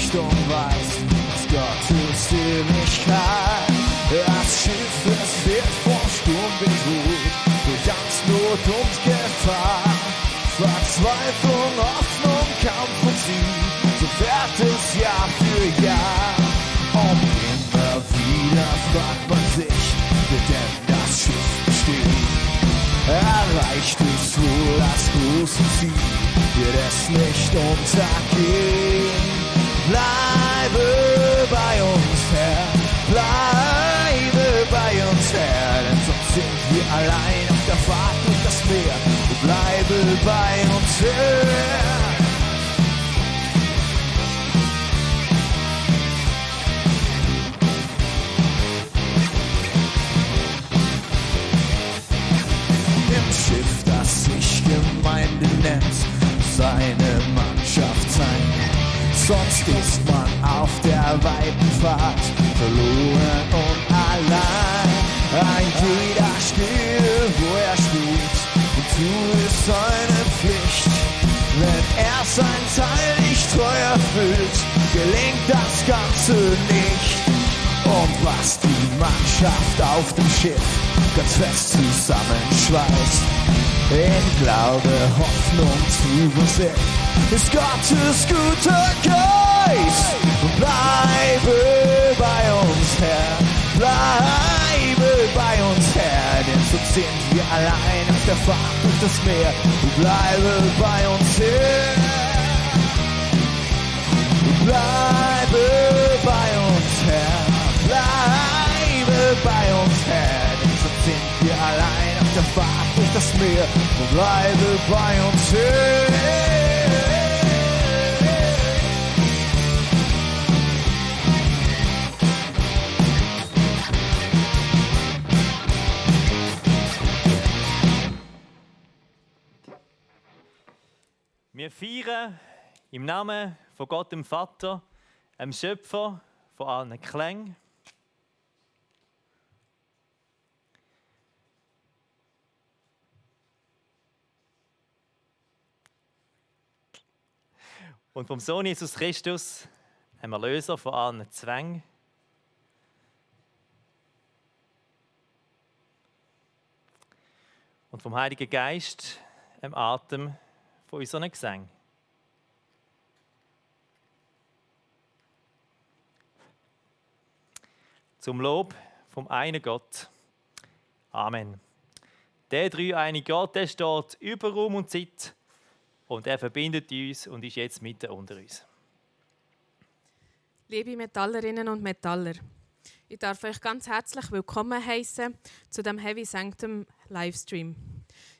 Richtung weist, ist Gottes Ewigkeit. Das Schiff, es fährt vom Sturm bedroht, durch Angst, Not und Gefahr. Verzweiflung, Hoffnung, Kampf und Sieg, so fährt es Jahr für Jahr. Und immer wieder fragt man sich, wird denn das Schiff bestehen? Erreicht es wohl das große Ziel, wird es nicht untergehen? Bleibe bei uns, Herr, bleibe bei uns, Herr, denn sonst sind wir allein auf der Fahrt durch das Meer. Bleibe bei uns, Herr. Schiff, das sich Gemeinde nennt, seine Mannschaft sein. Sonst ist man auf der weiten Fahrt verloren und allein. Ein jeder stehe, wo er steht, und tue seine Pflicht. Wenn er sein Teil nicht treu erfüllt, gelingt das Ganze nicht. Und was die Mannschaft auf dem Schiff ganz fest zusammenschweißt, in Glaube, Hoffnung, Zuversicht, ist Gottes guter Geist. Und bleibe bei uns, Herr, bleibe bei uns, Herr, denn sonst sind wir allein auf der Fahrt durch das Meer. Und bleibe bei uns, Herr, bleibe bei uns, Herr, bleibe bei uns, Herr, denn sonst sind wir allein auf der Fahrt durch das Meer. Und bleibe bei uns, Herr. Wir feiern im Namen von Gott dem Vater, dem Schöpfer von allen Klängen. Und vom Sohn Jesus Christus, dem Erlöser von allen Zwängen. Und vom Heiligen Geist, dem Atem von unseren Gesängen. Zum Lob vom einen Gott. Amen. Der dreieinige Gott, der steht über Raum und Zeit und er verbindet uns und ist jetzt mitten unter uns. Liebe Metallerinnen und Metaller, ich darf euch ganz herzlich willkommen heißen zu dem Heavy Sanctum Livestream.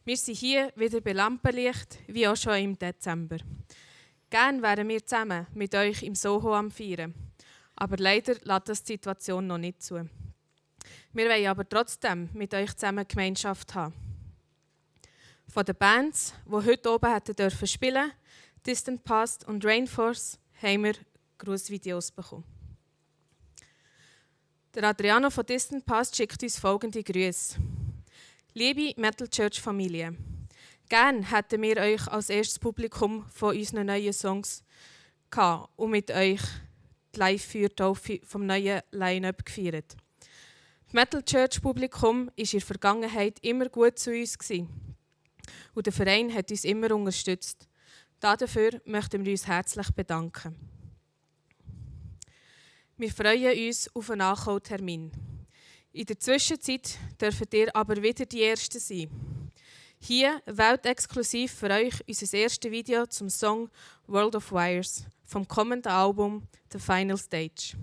Wir sind hier wieder bei Lampenlicht, wie auch schon im Dezember. Gerne wären wir zusammen mit euch im Soho am Feiern, aber leider lässt das die Situation noch nicht zu. Wir wollen aber trotzdem mit euch zusammen Gemeinschaft haben. Von den Bands, die heute oben hätten dürfen spielen, Distant Past und Rainforce, haben wir Grußvideos bekommen. Der Adriano von Distant Past schickt uns folgende Grüße. Liebe Metal Church Familie, gerne hätten wir euch als erstes Publikum von unseren neuen Songs gehabt und mit euch die Live-Feuertaufe vom neuen Line-Up gefeiert. Das Metal Church Publikum war in der Vergangenheit immer gut zu uns und der Verein hat uns immer unterstützt. Dafür möchten wir uns herzlich bedanken. Wir freuen uns auf einen Nachholtermin. In der Zwischenzeit dürft ihr aber wieder die Ersten sein. Hier weltexklusiv für euch unser erstes Video zum Song World of Wires vom kommenden Album The Final Stage.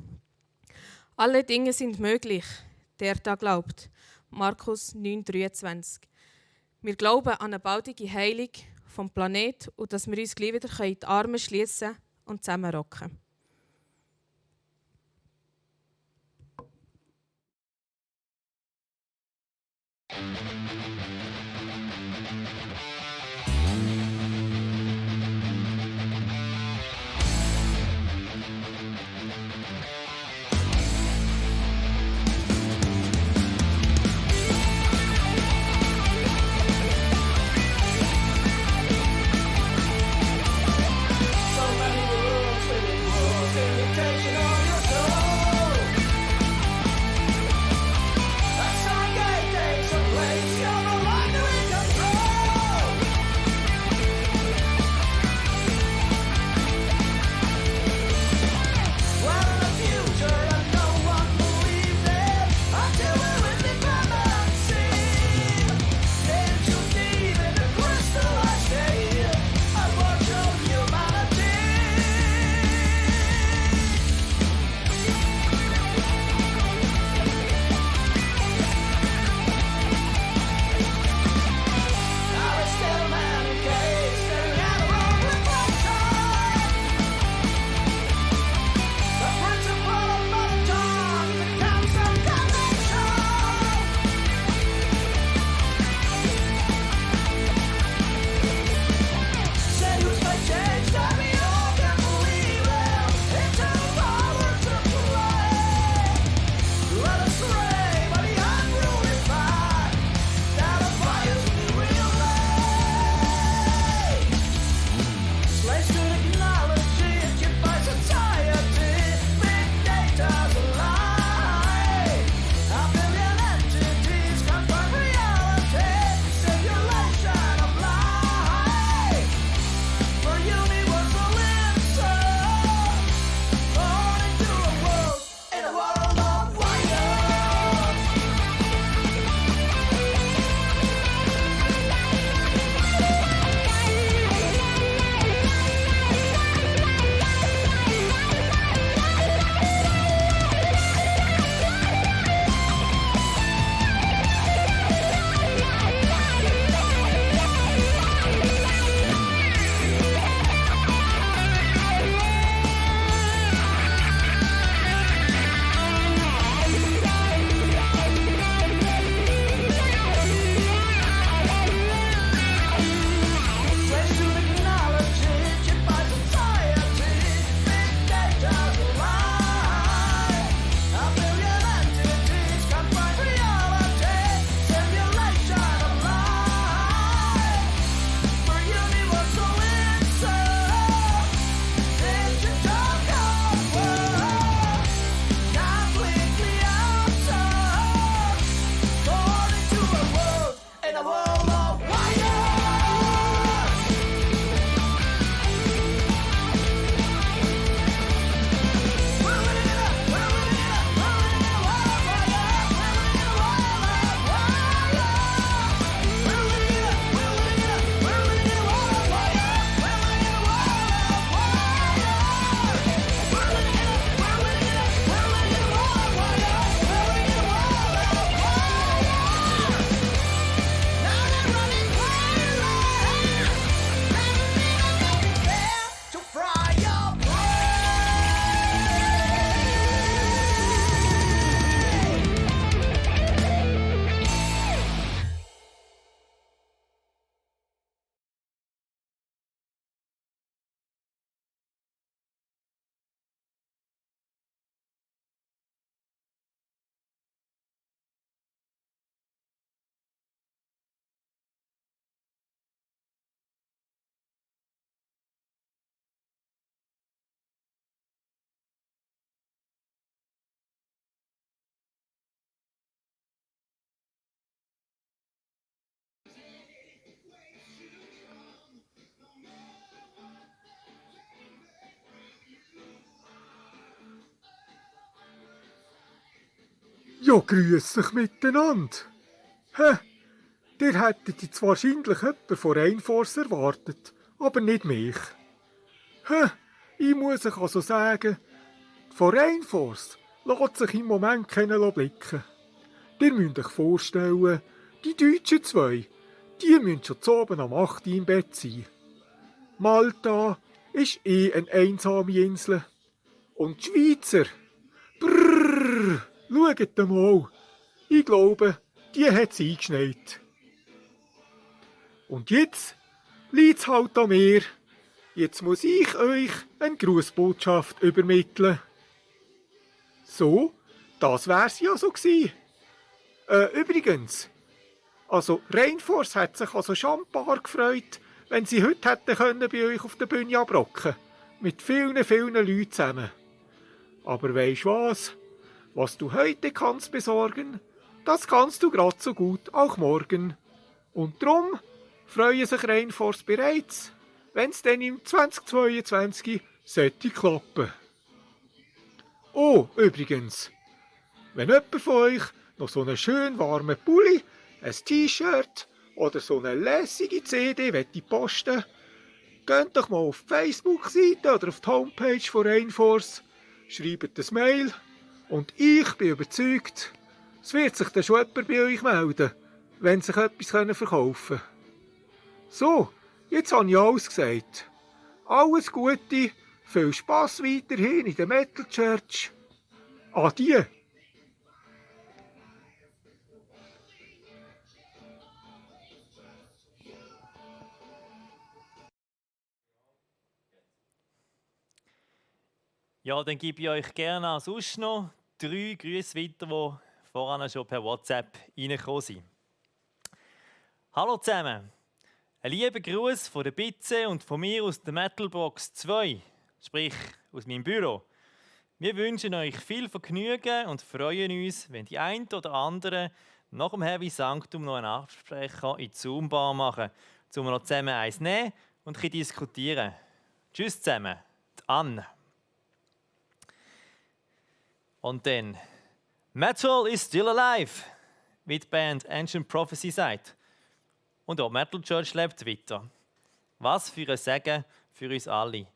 Alle Dinge sind möglich, der da glaubt. Markus 9,23. Wir glauben an eine baldige Heilung vom Planeten und dass wir uns gleich wieder in die Arme schließen und zusammenrocken. So many worlds, Ja, grüß euch miteinander. Hä? Ihr hättet jetzt wahrscheinlich jemanden von Rheinforce erwartet, aber nicht mich. Hä? Ich muss euch also sagen, von Rheinforce lässt sich im Moment keiner blicken. Ihr müsst euch vorstellen, die Deutschen zwei, die müssen schon zu oben am 8 Uhr im Bett sein. Malta ist eine einsame Insel. Und die Schweizer, brrrr, schaut mal, ich glaube, die hat es eingeschneit. Und jetzt liegt es halt an mir. Jetzt muss ich euch eine Grußbotschaft übermitteln. So, das wär's ja so gewesen. Übrigens, also Rheinforce hat sich also schon ein paar gefreut, wenn sie heute hätten können bei euch auf der Bühne abrocken. Mit vielen, vielen Leuten zusammen. Aber weisst was du heute kannst besorgen, das kannst du grad so gut auch morgen. Und drum freuen sich Rheinforce bereits, wenn es dann im 2022 sollte klappen. Oh, übrigens, wenn jemand von euch noch so einen schön warmen Pulli, ein T-Shirt oder so eine lässige CD posten will, geht doch mal auf die Facebook-Seite oder auf die Homepage von Rheinforce, schreibt ein Mail und ich bin überzeugt, es wird sich dann schon jemand bei euch melden, wenn sich etwas verkaufen können. So, jetzt habe ich alles gesagt. Alles Gute, viel Spass weiterhin in der Metal Church. Adieu. Ja, dann gebe ich euch gerne als sonst noch 3 Grüße weiter, die voran schon per WhatsApp reingekommen sind. Hallo zusammen, ein lieber Gruß von der Bitze und von mir aus der Metalbox 2, sprich aus meinem Büro. Wir wünschen euch viel Vergnügen und freuen uns, wenn die einen oder anderen nach dem Heavy Sanctum noch einen Absprecher in die Zoom-Bar machen, um noch zusammen eins nehmen und ein bisschen diskutieren. Tschüss zusammen, die Anne. Und dann, Metal is still alive, wie die Band Ancient Prophecy sagt. Und auch Metal Church lebt weiter. Was für ein Segen für uns alle.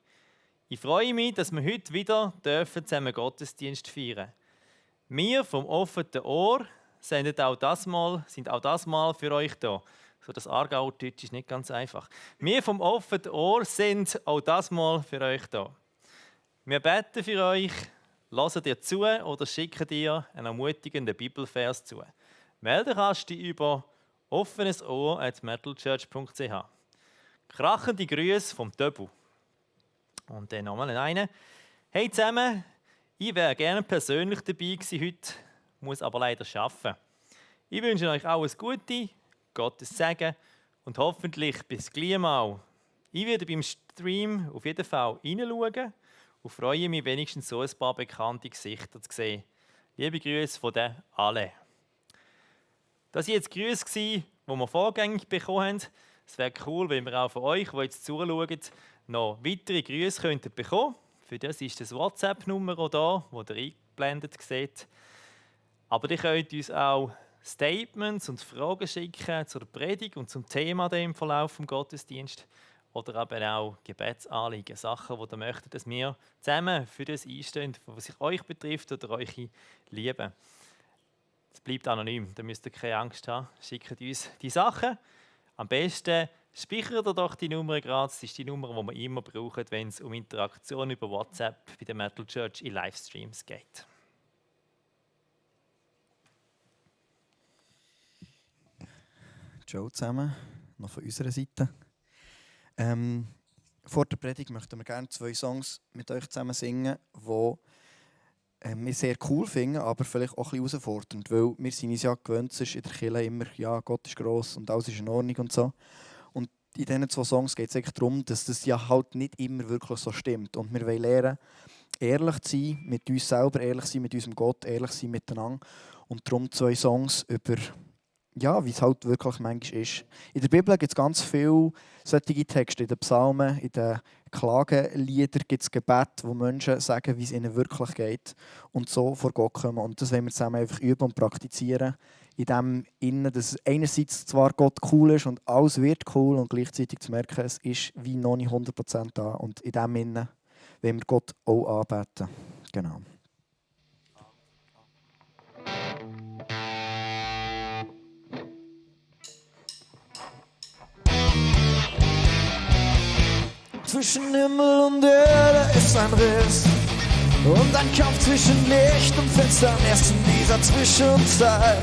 Ich freue mich, dass wir heute wieder zusammen Gottesdienst feiern. Wir vom offenen Ohr sind auch das Mal für euch da. So, das Aargau-Deutsch ist nicht ganz einfach. Wir vom offenen Ohr sind auch das Mal für euch da. Wir beten für euch. Hört dir zu oder schicke dir einen ermutigenden Bibelvers zu. Melden kannst du dich über offenesohr@metalchurch.ch. Krachende Grüße vom Döbu. Und dann nochmal einen. Hey zusammen, ich wäre gerne persönlich dabei gewesen heute, muss aber leider arbeiten. Ich wünsche euch alles Gute, Gottes Segen und hoffentlich bis gleich mal. Ich werde beim Stream auf jeden Fall reinschauen und freue mich, wenigstens so ein paar bekannte Gesichter zu sehen. Liebe Grüße von den alle. Das waren jetzt Grüße, die wir vorgängig bekommen haben. Es wäre cool, wenn wir auch von euch, die jetzt zuschauen, noch weitere Grüße bekommen könnten. Für das ist das WhatsApp-Nummer da, das ihr eingeblendet seht. Aber ihr könnt uns auch Statements und Fragen schicken zur Predigt und zum Thema im Verlauf des Gottesdienstes. Oder eben auch Gebetsanliegen, Sachen, die ihr möchtet, dass wir zusammen für das einstehen, was sich euch betrifft oder eure Liebe. Es bleibt anonym, da müsst ihr keine Angst haben. Schickt uns die Sachen. Am besten speichert ihr doch die Nummer gerade. Das ist die Nummer, die wir immer brauchen, wenn es um Interaktion über WhatsApp bei der Metal Church in Livestreams geht. Ciao zusammen, noch von unserer Seite. Vor der Predigt möchten wir gerne 2 Songs mit euch zusammen singen, die wir sehr cool finden, aber vielleicht auch ein bisschen herausfordernd, weil wir sind uns ja gewöhnt, es ist in der Kirche immer, ja, Gott ist gross und alles ist in Ordnung und so. Und in diesen 2 Songs geht es eigentlich darum, dass das ja halt nicht immer wirklich so stimmt. Und wir wollen lernen, ehrlich zu sein mit uns selber, ehrlich zu sein mit unserem Gott, ehrlich zu sein miteinander. Und darum 2 Songs über ja, wie es halt wirklich manchmal ist. In der Bibel gibt es ganz viele solche Texte. In den Psalmen, in den Klagenliedern gibt es Gebete, wo Menschen sagen, wie es ihnen wirklich geht und so vor Gott kommen. Und das wollen wir zusammen einfach üben und praktizieren. In dem Innen, dass einerseits zwar Gott cool ist und alles wird cool und gleichzeitig zu merken, es ist wie noch nicht 100% da. Und in dem Innen wollen wir Gott auch anbeten. Genau. Zwischen Himmel und Erde ist ein Riss und ein Kampf zwischen Licht und Finsternis in dieser Zwischenzeit.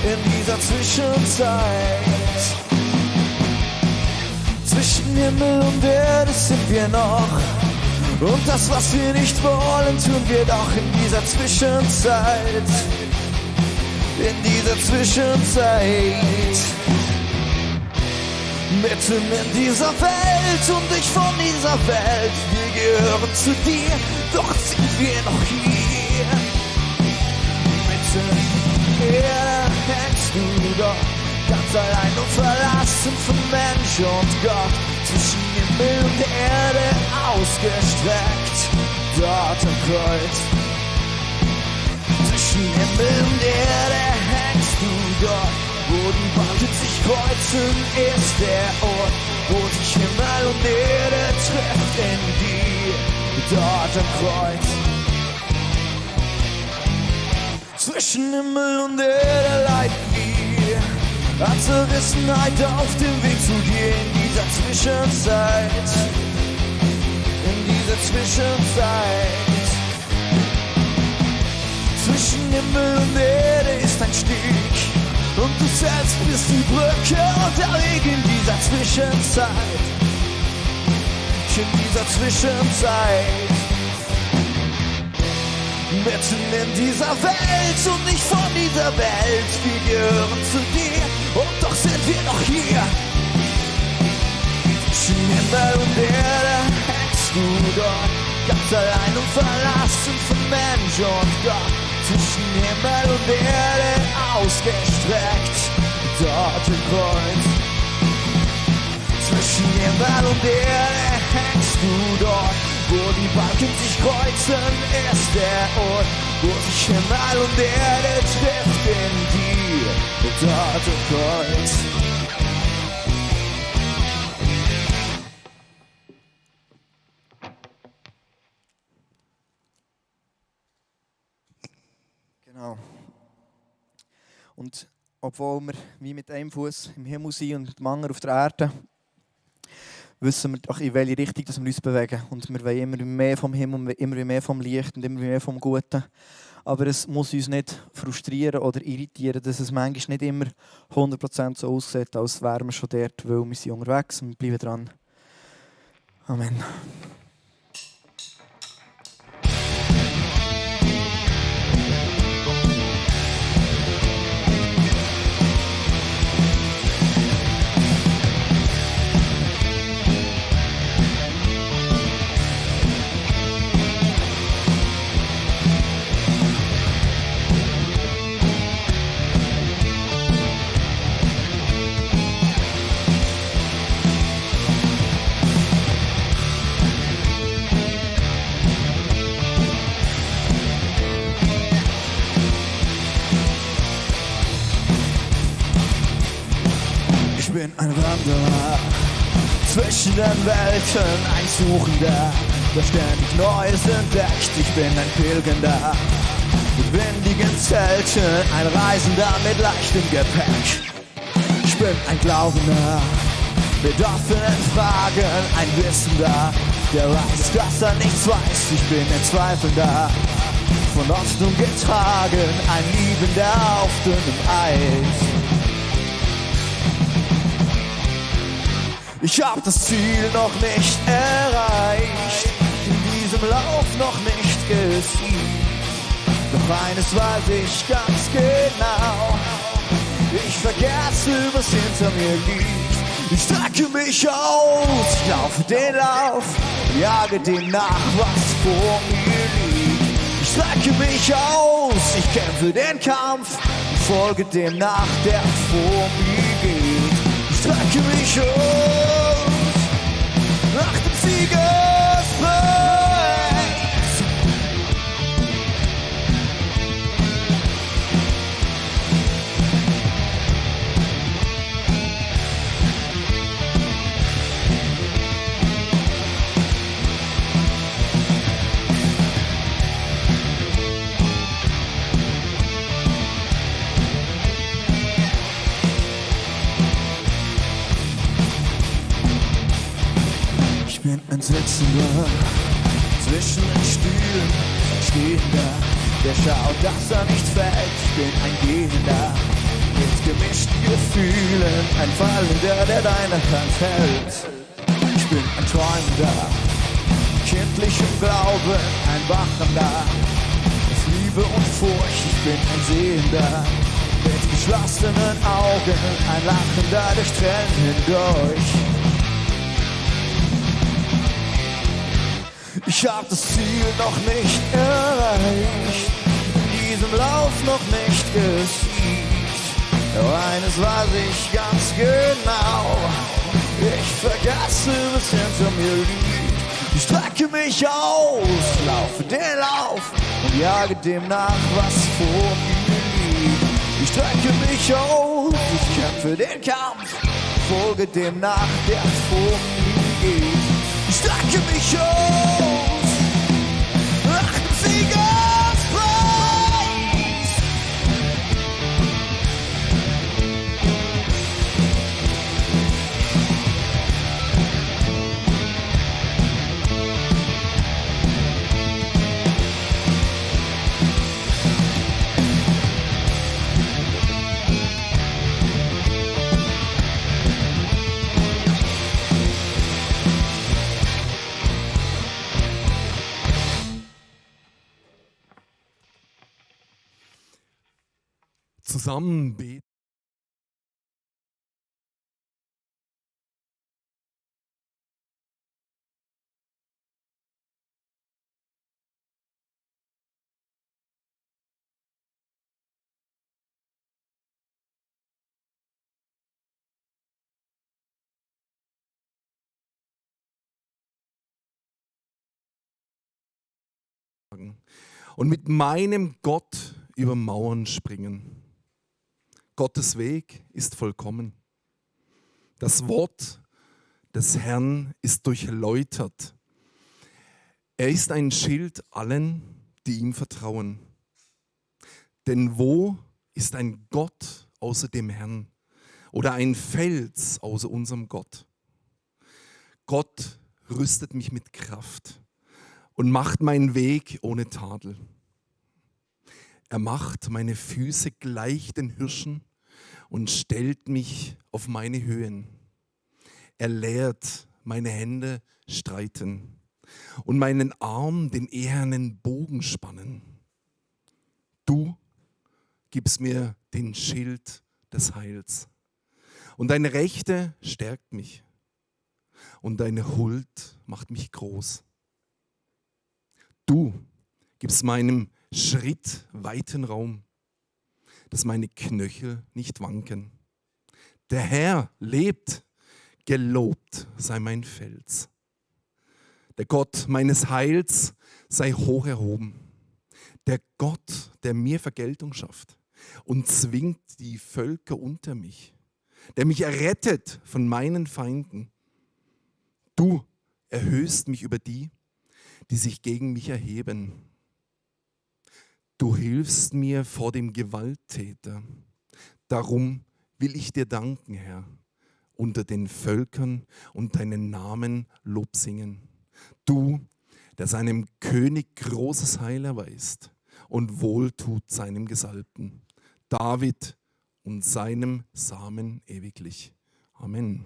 In dieser Zwischenzeit. Zwischen Himmel und Erde sind wir noch und das, was wir nicht wollen, tun wir doch in dieser Zwischenzeit. In dieser Zwischenzeit. Mitten in dieser Welt und ich von dieser Welt. Wir gehören zu dir, doch sind wir noch hier. Mitten hier hängst du doch, ganz allein und verlassen von Mensch und Gott. Zwischen Himmel und Erde ausgestreckt, dort am Kreuz. Zwischen Himmel und Erde hängst du dort. Wo die Balken sich kreuzen, ist der Ort, wo sich Himmel und Erde trifft in dir, dort am Kreuz. Zwischen Himmel und Erde leiden wir an Zerrissenheit auf dem Weg zu dir in dieser Zwischenzeit. In dieser Zwischenzeit. Zwischen Himmel und Erde ist ein Steg. Und du selbst bist die Brücke und der Weg in dieser Zwischenzeit. In dieser Zwischenzeit. Mitten in dieser Welt und nicht von dieser Welt. Wir gehören zu dir und doch sind wir noch hier. Zwischen Himmel und Erde hängst du dort, ganz allein und verlassen von Mensch und Gott. Zwischen Himmel und Erde ausgestreckt, dort im Kreuz. Zwischen Himmel und Erde hängst du dort, wo die Balken sich kreuzen, ist der Ort, wo sich Himmel und Erde trifft in dir, dort im Kreuz. Genau. Und obwohl wir wie mit einem Fuß im Himmel sind und mit dem anderen auf der Erde, wissen wir doch, in welche Richtung wir uns bewegen. Und wir wollen immer mehr vom Himmel, immer mehr vom Licht und immer mehr vom Guten. Aber es muss uns nicht frustrieren oder irritieren, dass es manchmal nicht immer 100% so aussieht, als wären wir schon dort, weil wir sind unterwegs und wir bleiben dran. Amen. Ich bin ein Wanderer zwischen den Welten, ein Suchender, der ständig Neues entdeckt. Ich bin ein Pilgernder mit windigen Zelten, ein Reisender mit leichtem Gepäck. Ich bin ein Glaubender mit offenen Fragen, ein Wissender, der weiß, dass er nichts weiß. Ich bin ein Zweifelnder, von Hoffnung getragen, ein Liebender auf dünnem Eis. Ich hab das Ziel noch nicht erreicht, in diesem Lauf noch nicht gesiegt. Doch eines weiß ich ganz genau, ich vergesse, was hinter mir liegt. Ich strecke mich aus, ich laufe den Lauf, jage dem nach, was vor mir liegt. Ich strecke mich aus, ich kämpfe den Kampf, folge dem nach, der vor mir geht. Ich strecke mich aus nach dem Siegespreis. Ich bin ein Sitzender zwischen den Stühlen, ein Stehender, der schaut, dass er nicht fällt. Ich bin ein Gehender mit gemischten Gefühlen, ein Fallender, der deine Hand hält. Ich bin ein Träumender, kindlichem Glauben, ein Wachender, aus Liebe und Furcht. Ich bin ein Sehender mit geschlossenen Augen, ein Lachender durch Tränen hindurch. Ich hab das Ziel noch nicht erreicht, in diesem Lauf noch nicht gesiegt. Doch eines weiß ich ganz genau, ich vergesse, was hinter mir liegt. Ich strecke mich aus, laufe den Lauf und jage dem nach, was vor mir liegt. Ich strecke mich aus, ich kämpfe den Kampf, folge dem nach, der vor mir geht. Ich strecke mich aus nach dem Siegespreis. Zusammen beten. Und mit meinem Gott über Mauern springen. Gottes Weg ist vollkommen. Das Wort des Herrn ist durchläutert. Er ist ein Schild allen, die ihm vertrauen. Denn wo ist ein Gott außer dem Herrn oder ein Fels außer unserem Gott? Gott rüstet mich mit Kraft und macht meinen Weg ohne Tadel. Er macht meine Füße gleich den Hirschen und stellt mich auf meine Höhen. Er lehrt meine Hände streiten und meinen Arm den ehernen Bogen spannen. Du gibst mir den Schild des Heils und deine Rechte stärkt mich und deine Huld macht mich groß. Du gibst meinem Schritt weiten Raum, dass meine Knöchel nicht wanken. Der Herr lebt, gelobt sei mein Fels. Der Gott meines Heils sei hoch erhoben. Der Gott, der mir Vergeltung schafft und zwingt die Völker unter mich, der mich errettet von meinen Feinden. Du erhöhst mich über die, die sich gegen mich erheben. Du hilfst mir vor dem Gewalttäter. Darum will ich dir danken, Herr, unter den Völkern und deinen Namen Lob singen. Du, der seinem König großes Heil erweist und wohltut seinem Gesalbten, David und seinem Samen ewiglich. Amen.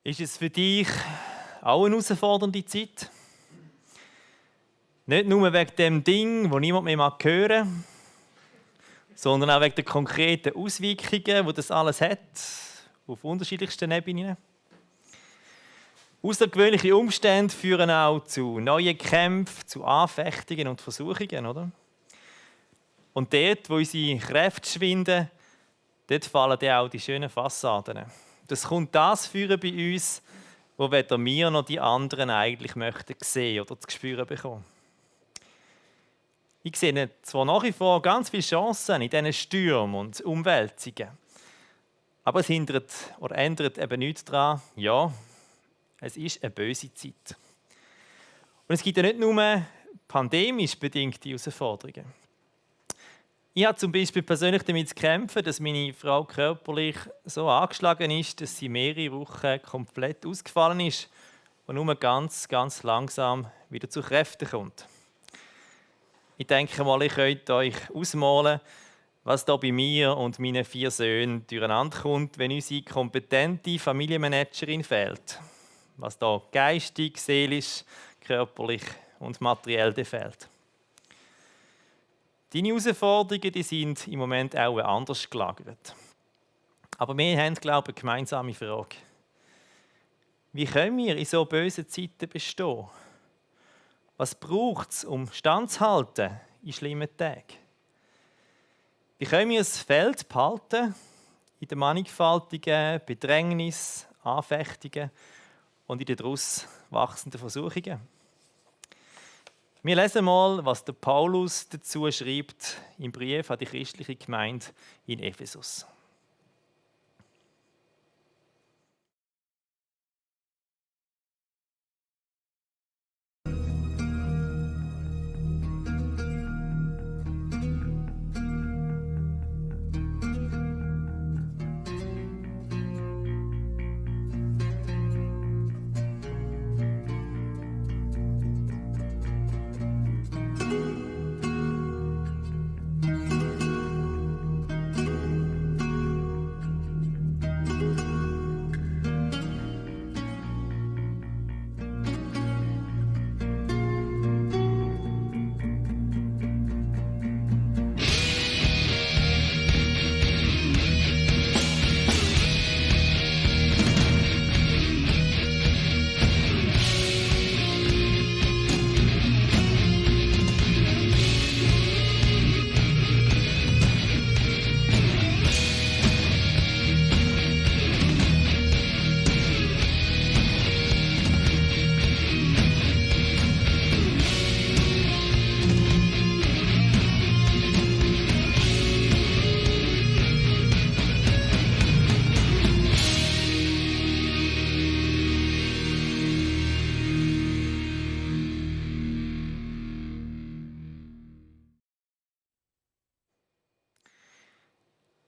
Ist es für dich auch eine herausfordernde Zeit? Nicht nur wegen dem Ding, das niemand mehr hören mag, sondern auch wegen der konkreten Auswirkungen, die das alles hat, auf unterschiedlichsten Ebenen. Außergewöhnliche Umstände führen auch zu neuen Kämpfen, zu Anfechtungen und Versuchungen, oder? Und dort, wo unsere Kräfte schwinden, dort fallen dann auch die schönen Fassaden. Das kommt das führen bei uns, wo weder wir noch die anderen eigentlich möchten sehen oder zu spüren bekommen. Ich sehe zwar nach wie vor ganz viele Chancen in diesen Stürmen und Umwälzungen, aber es hindert oder ändert eben nichts daran, ja, es ist eine böse Zeit. Und es gibt ja nicht nur pandemisch bedingte Herausforderungen. Ich habe zum Beispiel persönlich damit zu kämpfen, dass meine Frau körperlich so angeschlagen ist, dass sie mehrere Wochen komplett ausgefallen ist und nur ganz, ganz langsam wieder zu Kräften kommt. Ich denke mal, ihr könnt euch ausmalen, was da bei mir und meinen 4 Söhnen durcheinander kommt, wenn unsere kompetente Familienmanagerin fehlt. Was da geistig, seelisch, körperlich und materiell fehlt. Deine Herausforderungen die sind im Moment auch anders gelagert. Aber wir haben, glaube ich, eine gemeinsame Frage. Wie können wir in so bösen Zeiten bestehen? Was braucht es, um standzuhalten in schlimmen Tagen? Wie können wir das Feld behalten in den mannigfaltigen Bedrängnissen, Anfechtungen und in den daraus wachsenden Versuchungen? Wir lesen mal, was der Paulus dazu schreibt im Brief an die christliche Gemeinde in Ephesus.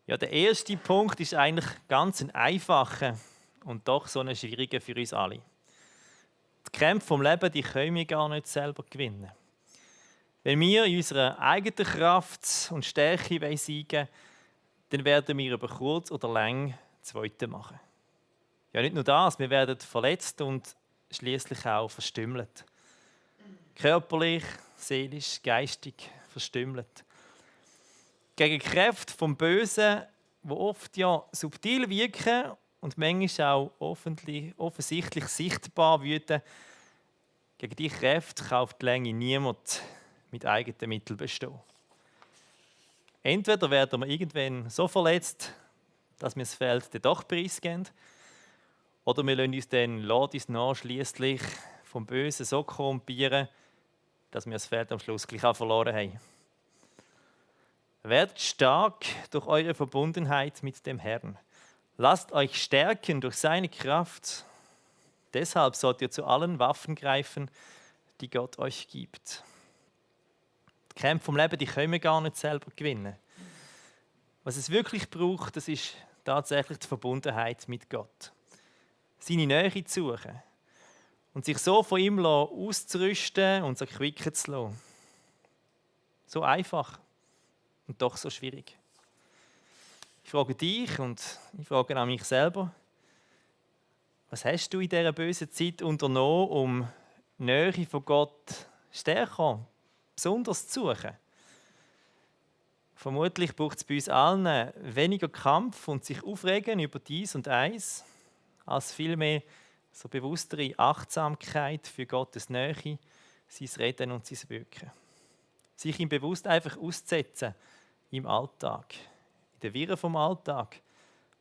Ja, der erste Punkt ist eigentlich ganz ein einfacher und doch so ein schwieriger für uns alle. Die Kämpfe vom Leben, die können wir gar nicht selber gewinnen. Wenn wir in unserer eigenen Kraft und Stärke siegen, dann werden wir über kurz oder lang Zweite machen. Ja, nicht nur das, wir werden verletzt und schließlich auch verstümmelt. Körperlich, seelisch, geistig verstümmelt. Gegen Kräfte vom Bösen, die oft ja subtil wirken und manchmal auch offensichtlich sichtbar wüten, gegen diese Kräfte kann auf die Länge niemand mit eigenen Mitteln bestehen. Entweder werden wir irgendwann so verletzt, dass wir das Feld dann doch preisgeben, oder wir lassen uns dann schliesslich vom Bösen so korrumpieren, dass wir das Feld am Schluss gleich auch verloren haben. Werdet stark durch eure Verbundenheit mit dem Herrn. Lasst euch stärken durch seine Kraft. Deshalb sollt ihr zu allen Waffen greifen, die Gott euch gibt. Die Kämpfe vom Leben, die können wir gar nicht selber gewinnen. Was es wirklich braucht, das ist tatsächlich die Verbundenheit mit Gott. Seine Nähe zu suchen und sich so von ihm auszurüsten und erquicken zu lassen. So einfach. Und doch so schwierig. Ich frage dich und ich frage auch mich selber, was hast du in dieser bösen Zeit unternommen, um die Nähe von Gott stärker, besonders zu suchen? Vermutlich braucht es bei uns allen weniger Kampf und sich aufregen über dies und eins, als vielmehr so bewusstere Achtsamkeit für Gottes Nähe, sein Reden und sein Wirken. Sich ihm bewusst einfach auszusetzen im Alltag, in der Wirren vom Alltag,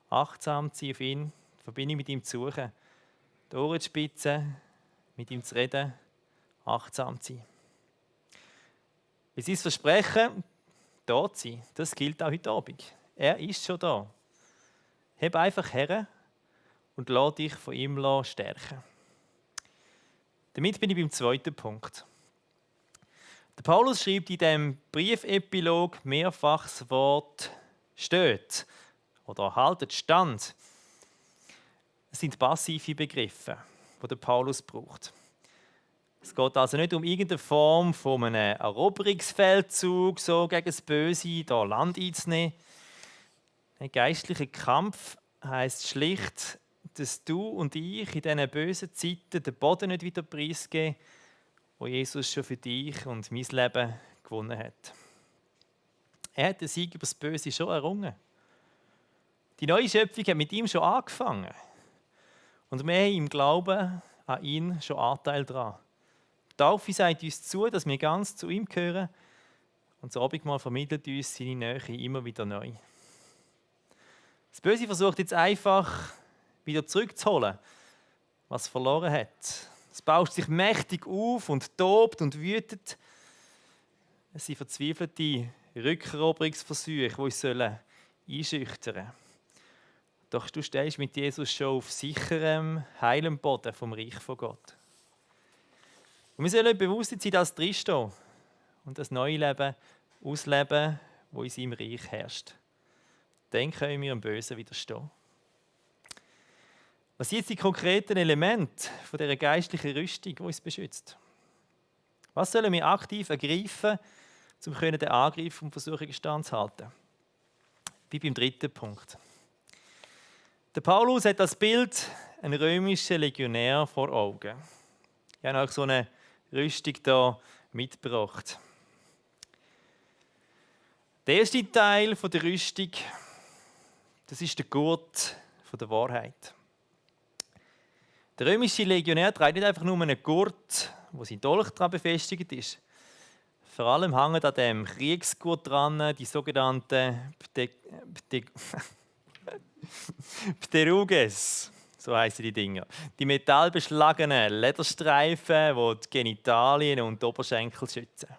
achtsam zu sein auf ihn, die Verbindung mit ihm zu suchen, die Ohren zu spitzen, mit ihm zu reden, achtsam zu sein. Wie sein Versprechen, da zu sein, das gilt auch heute Abend. Er ist schon da. Heb einfach her und lass dich von ihm stärken. Damit bin ich beim zweiten Punkt. Der Paulus schreibt in diesem Briefepilog mehrfach das Wort «steht» oder «haltet Stand». Es sind passive Begriffe, die der Paulus braucht. Es geht also nicht um irgendeine Form von einem Eroberungsfeldzug so gegen das Böse, da Land einzunehmen. Ein geistlicher Kampf heisst schlicht, dass du und ich in diesen bösen Zeiten den Boden nicht wieder preisgeben, wo Jesus schon für dich und mein Leben gewonnen hat. Er hat den Sieg über das Böse schon errungen. Die neue Schöpfung hat mit ihm schon angefangen. Und wir haben im Glauben an ihn schon Anteil daran. Die Taufe sagt uns zu, dass wir ganz zu ihm gehören. Und das Abendmahl vermittelt uns seine Nähe immer wieder neu. Das Böse versucht jetzt einfach wieder zurückzuholen, was es verloren hat. Es bauscht sich mächtig auf und tobt und wütet. Es sind verzweifelte Rückeroberungsversuche, die uns einschüchtern sollen. Doch du stehst mit Jesus schon auf sicherem, heilem Boden vom Reich von Gott. Und wir sollen bewusst sein, dass drinstehen und das neue Leben ausleben, das in seinem Reich herrscht. Dann können wir dem Bösen widerstehen. Was sind jetzt die konkreten Elemente von dieser geistlichen Rüstung, die uns beschützt? Was sollen wir aktiv ergreifen, um den Angriff und Versuchungen standzuhalten? Wie beim dritten Punkt. Der Paulus hat das Bild einen römischen Legionär vor Augen. Ich habe euch so eine Rüstung hier mitgebracht. Der erste Teil der Rüstung, das ist der Gurt der Wahrheit. Der römische Legionär trägt nicht einfach nur einen Gurt, wo sein Dolch daran befestigt ist. Vor allem hängen an dem Kriegsgurt dran die sogenannten Pteruges, so heissen die Dinger. Die metallbeschlagenen Lederstreifen, die die Genitalien und die Oberschenkel schützen.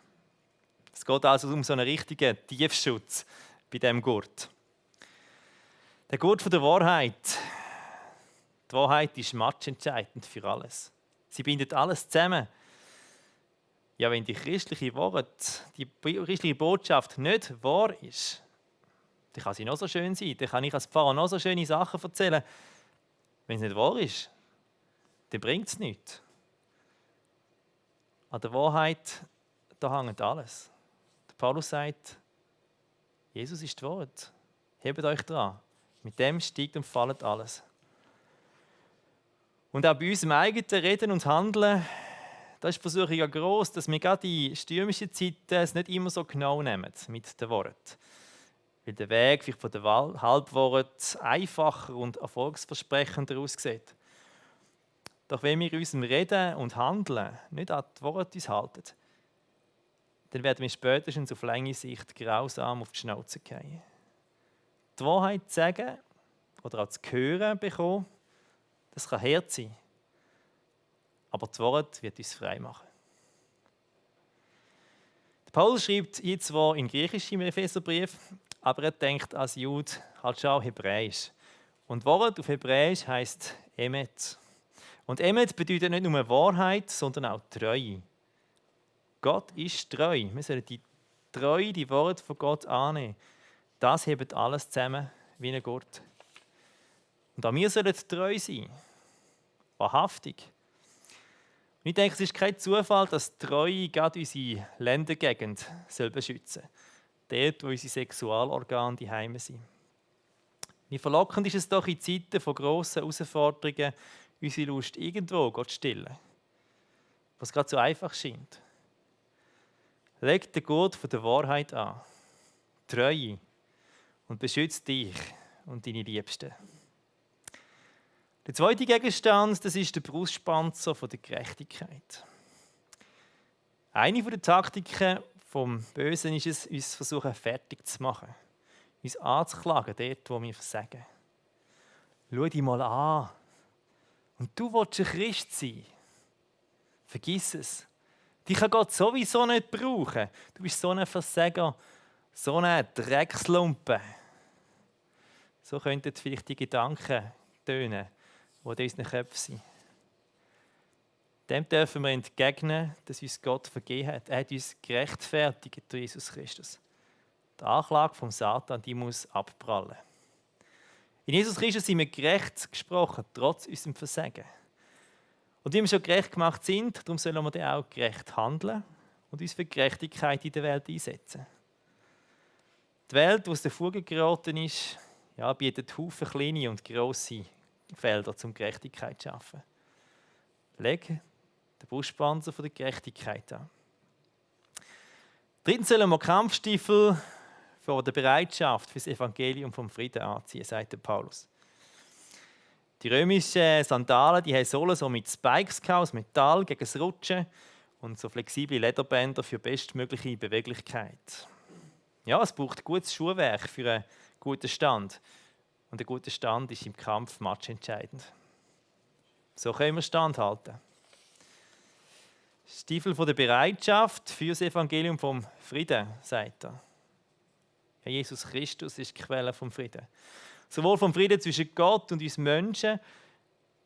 Es geht also um so einen richtigen Tiefschutz bei diesem Gurt. Der Gurt der Wahrheit. Die Wahrheit ist matchentscheidend für alles. Sie bindet alles zusammen. Ja, wenn die christliche Botschaft nicht wahr ist, dann kann sie noch so schön sein. Dann kann ich als Pfarrer noch so schöne Sachen erzählen. Wenn es nicht wahr ist, dann bringt es nichts. An der Wahrheit, da hängt alles. Der Paulus sagt, Jesus ist die Wahrheit. Hebt euch dran. Mit dem steigt und fällt alles. Und auch bei unserem eigenen Reden und Handeln, da ist die Versuchung ja gross, dass wir gerade in stürmischen Zeiten es nicht immer so genau nehmen mit den Worten. Weil der Weg vielleicht von der Halbwahrheit einfacher und erfolgsversprechender aussieht. Doch wenn wir in unserem Reden und Handeln nicht an die Worte uns halten, dann werden wir spätestens auf lange Sicht grausam auf die Schnauze fallen. Die Wahrheit zu sagen oder auch zu hören bekommen, das kann hart sein. Aber die Wahrheit wird uns frei machen. Der Paulus schreibt jetzt zwar in Griechisch im Epheserbrief, aber er denkt als Jude halt schon auch Hebräisch. Und Wort auf Hebräisch heisst Emet. Und Emet bedeutet nicht nur Wahrheit, sondern auch Treue. Gott ist treu. Wir sollen die Treue, die Worte von Gott annehmen. Das hebt alles zusammen wie ein Gurt. Und auch wir sollen treu sein. Wahrhaftig. Und ich denke, es ist kein Zufall, dass die Treue gerade unsere Ländergegend beschützen soll. Dort, wo unsere Sexualorgane die Heime sind. Wie verlockend ist es doch in Zeiten von grossen Herausforderungen, unsere Lust irgendwo zu stillen. Was gerade so einfach scheint. Leg den Gurt von der Wahrheit an. Treue und beschützt dich und deine Liebsten. Der zweite Gegenstand, das ist der Brustpanzer der Gerechtigkeit. Eine der Taktiken vom Bösen ist es, uns versuchen fertig zu machen, uns anzuklagen, dort, wo wir versagen. Schau dich mal an. Und du willst ein Christ sein. Vergiss es. Dich kann Gott sowieso nicht brauchen. Du bist so ein Versager, so ein Dreckslumpen. So könnten vielleicht die Gedanken tönen, die in unseren Köpfen sind. Dem dürfen wir entgegnen, dass uns Gott vergeben hat. Er hat uns gerechtfertigt durch Jesus Christus. Die Anklage vom Satan, die muss abprallen. In Jesus Christus sind wir gerecht gesprochen, trotz unserem Versagen. Und wie wir schon gerecht gemacht sind, darum sollen wir dann auch gerecht handeln und uns für Gerechtigkeit in der Welt einsetzen. Die Welt, die aus der Fuge geraten ist, ja, bietet Haufen kleine und grosse Felder, um Gerechtigkeit zu schaffen. Leg den Brustpanzer der Gerechtigkeit an. Drittens sollen wir Kampfstiefel vor der Bereitschaft für das Evangelium vom Frieden anziehen, sagt der Paulus. Die römischen Sandalen, die haben Sohlen so mit Spikes aus Metall gegen das Rutschen und so flexible Lederbänder für bestmögliche Beweglichkeit. Ja, es braucht gutes Schuhwerk für einen guten Stand. Und ein guter Stand ist im Kampf matchentscheidend. So können wir standhalten. Stiefel von der Bereitschaft für das Evangelium vom Frieden, sagt er. Ja, Jesus Christus ist die Quelle vom Frieden. Sowohl vom Frieden zwischen Gott und uns Menschen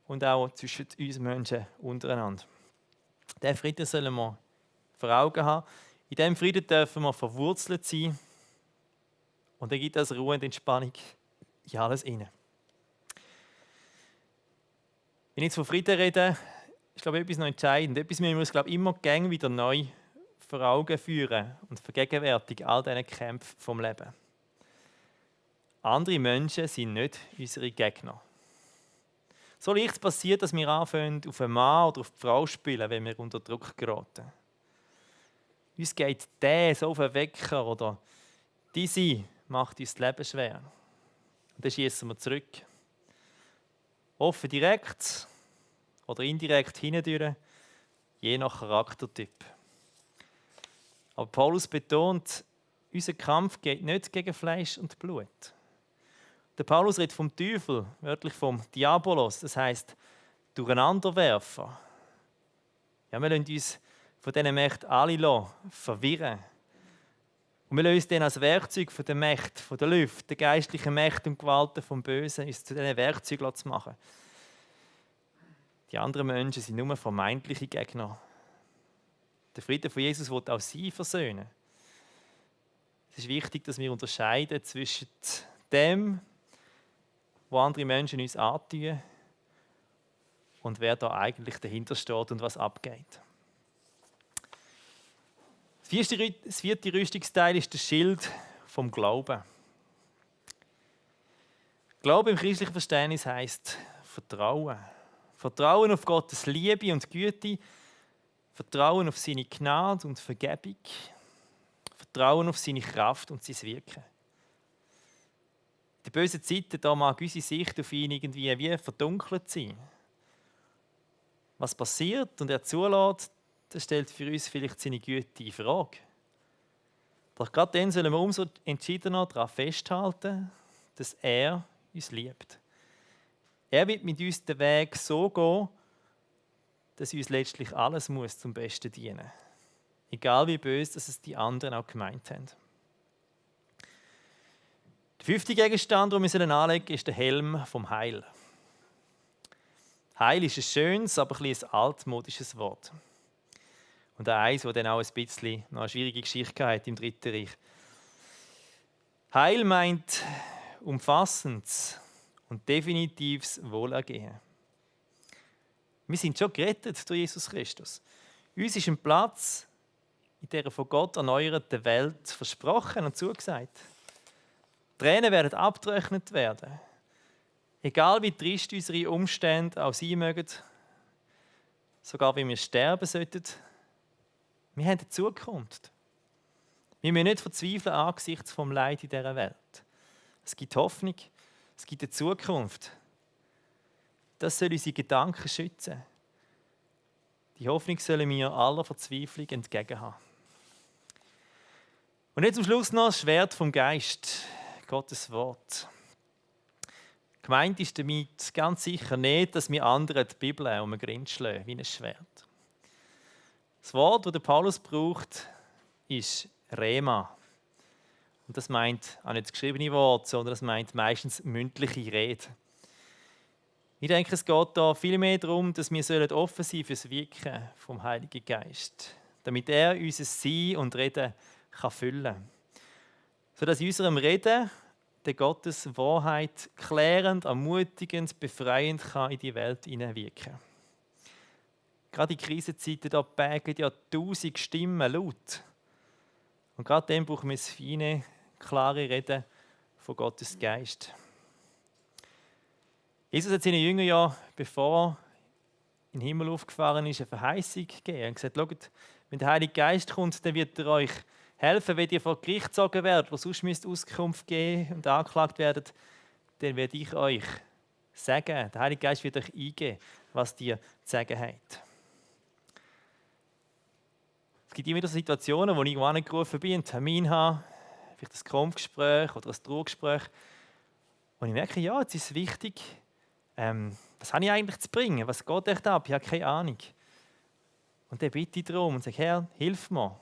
und auch zwischen uns Menschen untereinander. Diesen Frieden sollen wir vor Augen haben. In diesem Frieden dürfen wir verwurzelt sein. Und dann gibt es Ruhe und Entspannung in alles inne. Wenn ich jetzt von Frieden rede, ist glaube ich etwas noch entscheidend. Etwas müssen wir uns glaube ich, immer gerne wieder neu vor Augen führen und vergegenwärtigen all diese Kämpfe vom Leben. Andere Menschen sind nicht unsere Gegner. So leicht passiert, dass wir anfangen, auf einen Mann oder auf die Frau zu spielen, wenn wir unter Druck geraten. Uns geht der so auf den Wecker oder diese macht uns das Leben schwer. Und dann schießen wir zurück. Offen direkt oder indirekt hindurch, je nach Charaktertyp. Aber Paulus betont, unser Kampf geht nicht gegen Fleisch und Blut. Der Paulus redet vom Teufel, wörtlich vom Diabolos, das heisst Durcheinanderwerfer. Ja, wir lassen uns von diesen Mächten alle verwirren. Und wir lassen uns dann als Werkzeug von der Mächte, von der Lüfte, der geistlichen Mächte und Gewalten vom Bösen, uns zu diesen Werkzeugen zu machen. Die anderen Menschen sind nur vermeintliche Gegner. Der Friede von Jesus will auch sie versöhnen. Es ist wichtig, dass wir unterscheiden zwischen dem, was andere Menschen uns antun, und wer da eigentlich dahinter steht und was abgeht. Das vierte Rüstungsteil ist der Schild vom Glauben. Glaube im christlichen Verständnis heisst Vertrauen. Vertrauen auf Gottes Liebe und Güte, Vertrauen auf seine Gnade und Vergebung, Vertrauen auf seine Kraft und sein Wirken. In den bösen Zeiten da mag unsere Sicht auf ihn irgendwie wie verdunkelt sein. Was passiert und er zulässt, das stellt für uns vielleicht seine Güte in Frage. Doch gerade dann sollen wir umso entschiedener daran festhalten, dass er uns liebt. Er wird mit uns den Weg so gehen, dass uns letztlich alles muss zum Besten dienen. Egal wie böse dass es die anderen auch gemeint haben. Der fünfte Gegenstand, den wir anlegen sollen, ist der Helm vom Heil. Heil ist ein schönes, aber ein altmodisches Wort. Und eins, das dann auch ein bisschen eine schwierige Geschichte hat im Dritten Reich. Heil meint umfassendes und definitives Wohlergehen. Wir sind schon gerettet durch Jesus Christus. Uns ist ein Platz in dieser von Gott erneuerten Welt versprochen und zugesagt. Tränen werden abgerechnet werden. Egal wie trist unsere Umstände auch sein mögen, sogar wenn wir sterben sollten, wir haben eine Zukunft. Wir müssen nicht verzweifeln angesichts vom Leid in dieser Welt. Es gibt Hoffnung, es gibt eine Zukunft. Das soll unsere Gedanken schützen. Die Hoffnung sollen wir aller Verzweiflung entgegenhaben. Und jetzt zum Schluss noch das Schwert vom Geist, Gottes Wort. Gemeint ist damit ganz sicher nicht, dass wir anderen die Bibel um den Grind schlagen, wie ein Schwert. Das Wort, das der Paulus braucht, ist Rema. Und das meint auch nicht das geschriebene Wort, sondern das meint meistens mündliche Rede. Ich denke, es geht da viel mehr darum, dass wir offen sein für das Wirken vom Heiligen Geist, damit er unser Sein und Reden kann füllen kann. Sodass in unserem Reden der Gottes Wahrheit klärend, ermutigend, befreiend kann in die Welt hineinwirken. Gerade in Krisenzeiten, da pägen ja 1000 Stimmen laut. Und gerade dann brauchen wir das feine, klare Reden von Gottes Geist. Jesus hat seinen Jüngern ja, bevor er in den Himmel aufgefahren ist, eine Verheißung gegeben. Er hat gesagt, schaut, wenn der Heilige Geist kommt, dann wird er euch helfen, wenn ihr vor Gericht gezogen werdet, wo sonst müsst Auskunft geben und angeklagt werdet, dann werde ich euch sagen, der Heilige Geist wird euch eingeben, was ihr zu sagen habt. Es gibt immer wieder Situationen, wo ich irgendwo angerufen bin, einen Termin habe, vielleicht ein Kampfgespräch oder ein Trauergespräch, und ich merke, ja, jetzt ist es wichtig, was habe ich eigentlich zu bringen, was geht echt ab, ich habe keine Ahnung. Und dann bitte ich darum und sage, Herr, hilf mir.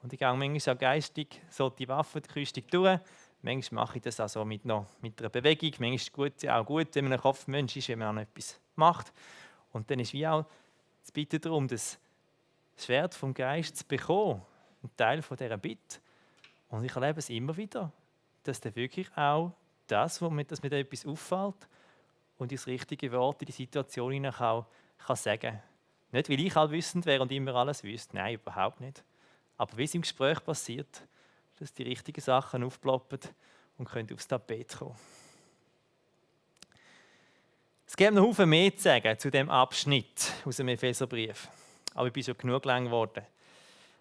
Und ich gehe manchmal auch geistig so die Waffenküste durch. Manchmal mache ich das also mit einer Bewegung. Manchmal ist es auch gut, wenn man ein Kopfmensch ist, wenn man auch etwas macht. Und dann ist wie auch das Bitten darum, das Schwert vom Geist zu bekommen. Ein Teil von dieser Bitte. Und ich erlebe es immer wieder, dass dann wirklich auch dass mir etwas auffällt und das richtige Wort in die Situation hinein kann sagen. Nicht, weil ich allwissend wäre und immer alles wüsste. Nein, überhaupt nicht. Aber wie es im Gespräch passiert, dass die richtigen Sachen aufploppen und können aufs Tapet kommen. Es gibt noch viel mehr zu sagen zu diesem Abschnitt aus dem Epheserbrief. Aber ich bin schon genug lang geworden.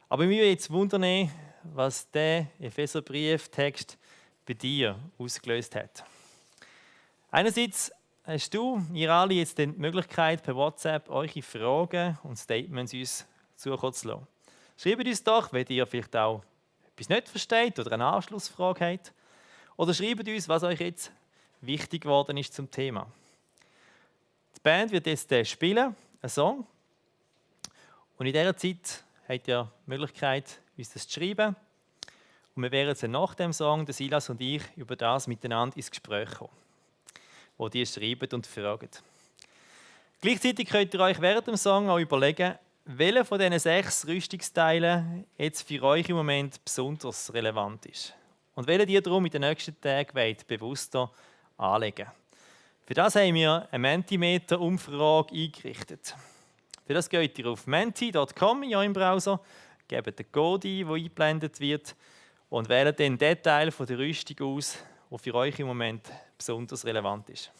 Aber mich würde jetzt wundern, was der Epheserbrief-Text bei dir ausgelöst hat. Einerseits hast du, ihr alle, jetzt die Möglichkeit, per WhatsApp eure Fragen und Statements uns zukommen zu lassen. Schreibt uns doch, wenn ihr vielleicht auch etwas nicht versteht oder eine Anschlussfrage habt. Oder schreibt uns, was euch jetzt wichtig geworden ist zum Thema. Die Band wird jetzt spielen, einen Song. Und in dieser Zeit habt ihr die Möglichkeit, uns das zu schreiben. Und wir werden dann nach dem Song, der Silas und ich, über das miteinander ins Gespräch kommen, wo die schreiben und fragen. Gleichzeitig könnt ihr euch während dem Song auch überlegen, welcher von diesen 6 Rüstungsteilen jetzt für euch im Moment besonders relevant ist. Und welchen ihr darum in den nächsten Tagen bewusster anlegen wollt. Für das haben wir eine Mentimeter-Umfrage eingerichtet. Für das geht ihr auf menti.com in eurem Browser, gebt den Code ein, der eingeblendet wird, und wählt dann den Teil von der Rüstung aus, der für euch im Moment besonders relevant ist.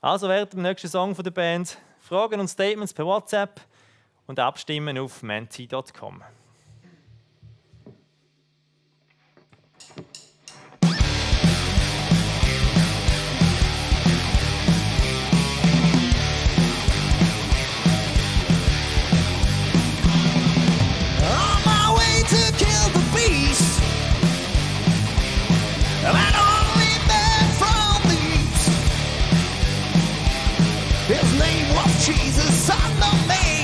Also während dem nächsten Song von der Band Fragen und Statements per WhatsApp und abstimmen auf menti.com. Jesus, son of me.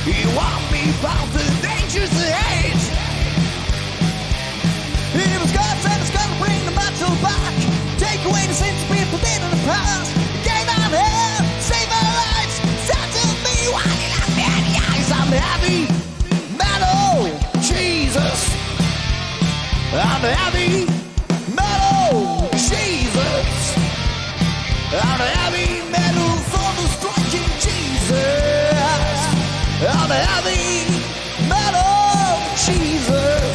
He warned me about the dangers ahead. It was God said it's gonna bring the battle back, take away the sins people did in the past. Get out here, save our lives. Said to me, why did I look me in the eyes? I'm heavy metal, Jesus. I'm heavy metal, Jesus. I'm heavy metal for the striking Jesus. I'm heavy metal Jesus.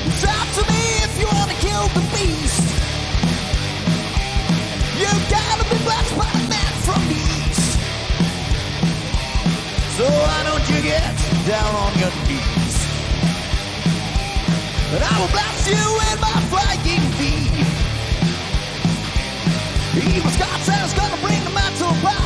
It's up to me if you wanna kill the beast. You gotta be blessed by the man from the east. down on your knees. And I will bless you in my flying V. Evil God says gonna bring the metal back,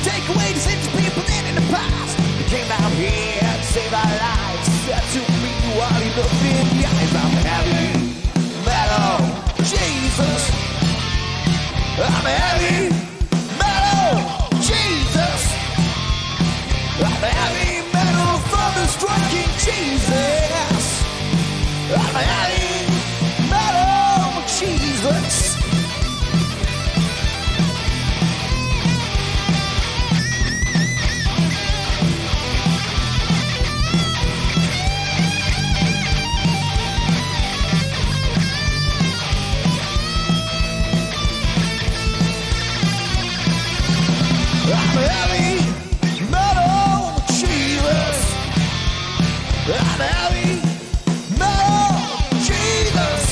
take away the sins of people in the past. He came down here to save our lives, said to me while he looked in the eyes, I'm heavy metal, Jesus. I'm heavy metal, Jesus. I'm heavy metal, thunder-striking Jesus. I'm heavy metal, Jesus. I'm heavy metal, Jesus. I'm heavy metal, Jesus.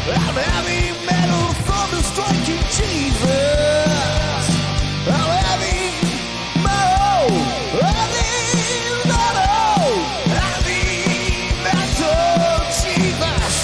I'm heavy metal, thunder-striking Jesus. I'm heavy metal, heavy metal, Jesus.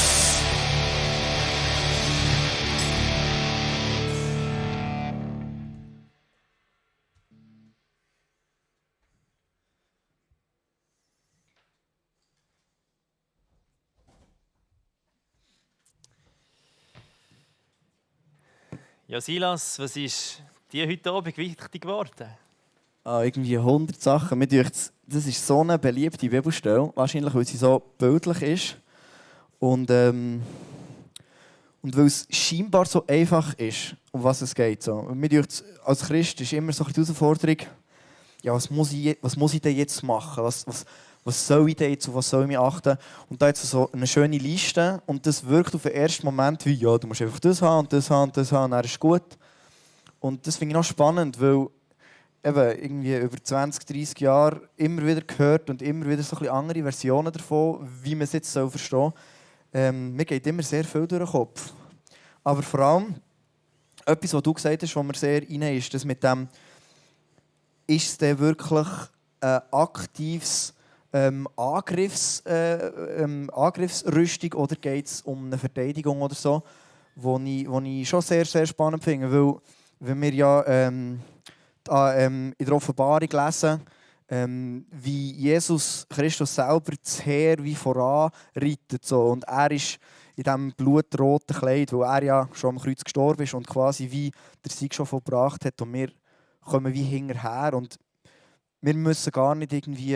Ja, Silas, was ist dir heute Abend wichtig geworden? Irgendwie 100 Sachen. Mir denkt, das ist so eine beliebte Bibelstelle, wahrscheinlich weil sie so bildlich ist und weil es scheinbar so einfach ist, um was es geht. So. Mir denkt, als Christ ist immer so die Herausforderung, ja, was muss ich denn jetzt machen? Was soll ich denn jetzt, auf was soll ich mich achten? Und da hat es so eine schöne Liste und das wirkt auf den ersten Moment wie, ja, du musst einfach das haben und das haben und das haben und dann ist es gut. Und das finde ich noch spannend, weil eben irgendwie über 20, 30 Jahre immer wieder gehört und immer wieder so ein bisschen andere Versionen davon, wie man es jetzt verstehen soll. Mir geht immer sehr viel durch den Kopf. Aber vor allem, etwas, was du gesagt hast, was mir sehr rein ist, das mit dem, ist es denn wirklich ein aktives Angriffsrüstung oder geht es um eine Verteidigung oder so, wo ich schon sehr, sehr spannend finde, weil wenn wir ja in der Offenbarung lesen, wie Jesus Christus selber das Heer wie voranreitet so. Und er ist in diesem blutroten Kleid, wo er ja schon am Kreuz gestorben ist und quasi wie der Sieg schon vollbracht hat und wir kommen wie hinterher und wir müssen gar nicht irgendwie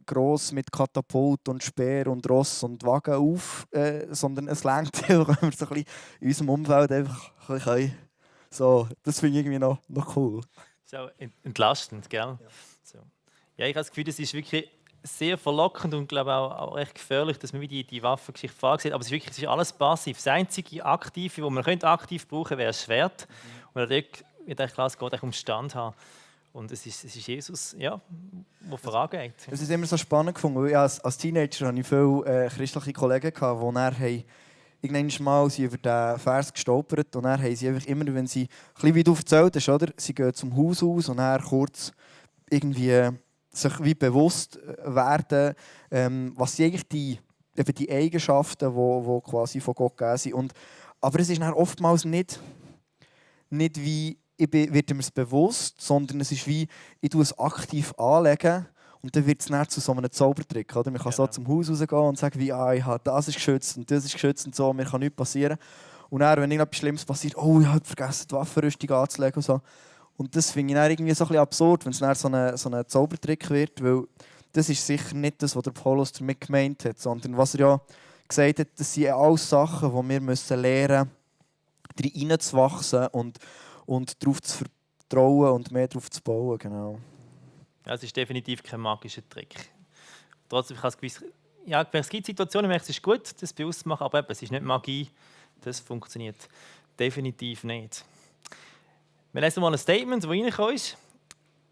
gross mit Katapult und Speer und Ross und Wagen auf, sondern es reicht, wenn wir so ein bisschen in unserem Umfeld einfach ein bisschen so, das finde ich irgendwie noch cool. So entlastend, gell? Ja. So. Ja, ich habe das Gefühl, das ist wirklich sehr verlockend und glaube auch recht gefährlich, dass man wie die Waffengeschichte vorgesehen hat. Aber es ist alles passiv. Das einzige Aktive, das man aktiv brauchen könnte, wäre das Schwert. Und dort wird eigentlich klar, es geht um Stand haben. Und es ist Jesus, ja, der vorangeht. Es ist immer so spannend gefunden, weil ich als Teenager hatte ich viele christliche Kollegen, die irgendwann mal über diesen Vers gestolpert und dann haben sie einfach immer, wenn sie, ein bisschen wie du erzählt hast, oder? Sie gehen zum Haus aus und dann kurz irgendwie sich wie bewusst werden, was sind eigentlich die Eigenschaften, die quasi von Gott gegeben sind. Aber es ist dann oftmals nicht wie wird mir es bewusst, sondern es ist wie, ich tue es aktiv anlegen und dann wird es nicht zu so einem Zaubertrick. Oder? Man kann so zum Haus rausgehen und sagen, wie, ich habe das ist geschützt und das ist geschützt und so, mir kann nichts passieren. Und dann, wenn irgendetwas Schlimmes passiert, ich habe vergessen, die Waffenrüstung anzulegen und so. Und das finde ich dann irgendwie so ein bisschen absurd, wenn es dann so ein Zaubertrick wird, weil das ist sicher nicht das, was der Paulus damit gemeint hat, sondern was er ja gesagt hat, das sind alles Sachen, die wir lernen müssen, reinzuwachsen und darauf zu vertrauen und mehr darauf zu bauen. Genau. Ja, es ist definitiv kein magischer Trick. Trotzdem kann es gibt Situationen, wo es ist gut, das bewusst zu machen, aber eben, es ist nicht Magie, das funktioniert definitiv nicht. Wir lesen mal ein Statement, das reingekommen ist.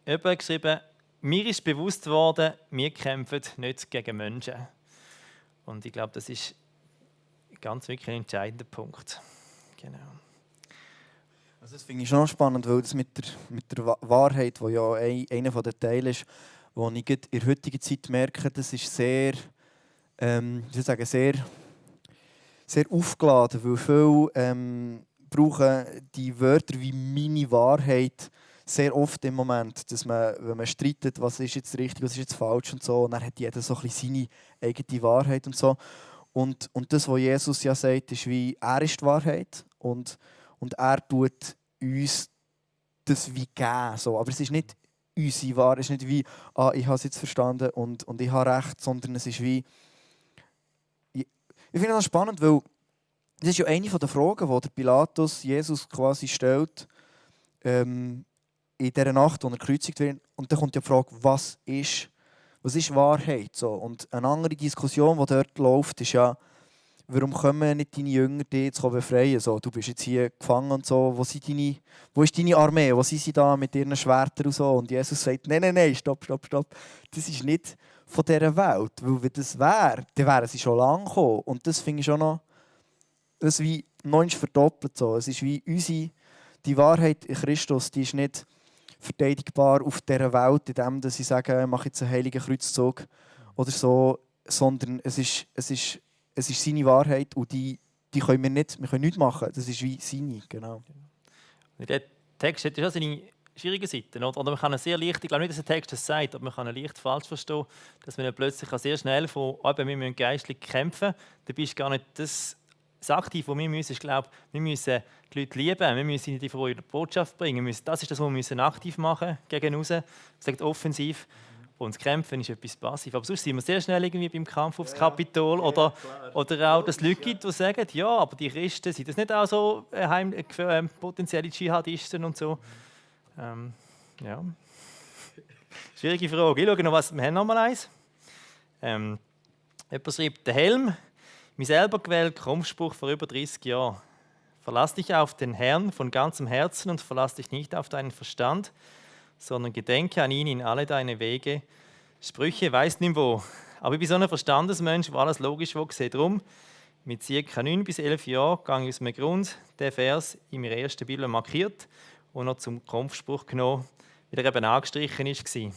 Jemand hat geschrieben, mir ist bewusst worden, wir kämpfen nicht gegen Menschen. Und ich glaube, das ist ganz wirklich ein entscheidender Punkt. Genau. Also das finde ich schon spannend, weil das mit der Wahrheit, die ja einer der Teile ist, wo ich in der heutigen Zeit merke, das ist sehr, sehr aufgeladen, weil viele brauchen die Wörter wie «meine Wahrheit» sehr oft im Moment, dass man, wenn man streitet, was ist jetzt richtig, was ist jetzt falsch und so, und dann hat jeder so ein bisschen seine eigene Wahrheit und so. Und das, was Jesus ja sagt, ist wie, er ist die Wahrheit und er tut uns das wie geben. So. Aber es ist nicht unsere Wahrheit, es ist nicht wie, ich habe es jetzt verstanden und ich habe recht, sondern es ist wie... Ich finde das spannend, weil das ist ja eine der Fragen, die der Pilatus Jesus quasi stellt, in dieser Nacht, als er gekreuzigt wird. Und dann kommt ja die Frage, was ist Wahrheit? So. Und eine andere Diskussion, die dort läuft, ist ja, warum können nicht deine Jünger dich jetzt befreien? So, du bist jetzt hier gefangen und so. Wo ist deine Armee? Wo sind sie da mit ihren Schwertern und so? Und Jesus sagt, nein, stopp. Das ist nicht von dieser Welt. Weil wenn das wäre, dann wären sie schon lange gekommen. Und das finde ich schon noch, das ist wie 90 verdoppelt. So. Es ist wie die Wahrheit in Christus, die ist nicht verteidigbar auf dieser Welt, indem sie sagen, ich mache jetzt einen heiligen Kreuzzug oder so, sondern es ist seine Wahrheit und die können wir nichts machen. Das ist wie seine, genau. Der Text hat ja schon seine schwierigen Seiten. Oder man kann ihn sehr leicht, ich glaube nicht, dass der Text das sagt, aber man kann ihn leicht falsch verstehen, dass man plötzlich sehr schnell von, wir müssen geistlich kämpfen, dabei ist gar nicht das aktiv, was wir müssen, ist, glaube wir müssen die Leute lieben, wir müssen ihnen die frohe Botschaft bringen. Das ist das, was wir aktiv machen gegen raus. Das sagt offensiv. Und das Kämpfen ist etwas passiv. Aber sonst sind wir sehr schnell irgendwie beim Kampf aufs Kapitol oder auch, dass es Leute gibt, die sagen, ja, aber die Christen sind das nicht auch so potenzielle Dschihadisten und so. Ja. Schwierige Frage. Ich schaue noch, wir haben noch mal eins. Jemand schreibt, der Helm, mein selber gewählter Kampfspruch vor über 30 Jahren. Verlass dich auf den Herrn von ganzem Herzen und verlass dich nicht auf deinen Verstand, sondern gedenke an ihn in alle deine Wege. Sprüche weiss nicht wo. Aber ich bin so ein Verstandesmensch, wo alles logisch war. Darum, mit ca. 9 bis 11 Jahren gehe ich aus dem Grund den Vers in meiner ersten Bibel markiert und noch zum Kampfspruch genommen, wie er eben angestrichen war.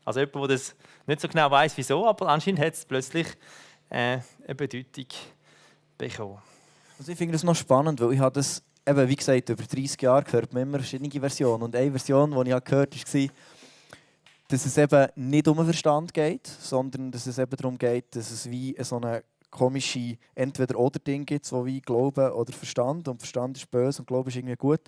Also jemand, der das nicht so genau weiss, wieso, aber anscheinend hat es plötzlich eine Bedeutung bekommen. Also ich finde das noch spannend, weil ich habe das, eben, wie gesagt, über 30 Jahre gehört man immer verschiedene Versionen. Und eine Version, die ich gehört habe, war, dass es eben nicht um den Verstand geht, sondern dass es eben darum geht, dass es wie so eine komische Entweder-oder-Ding gibt, so wie Glauben oder Verstand. Und Verstand ist böse und Glaube ist irgendwie gut.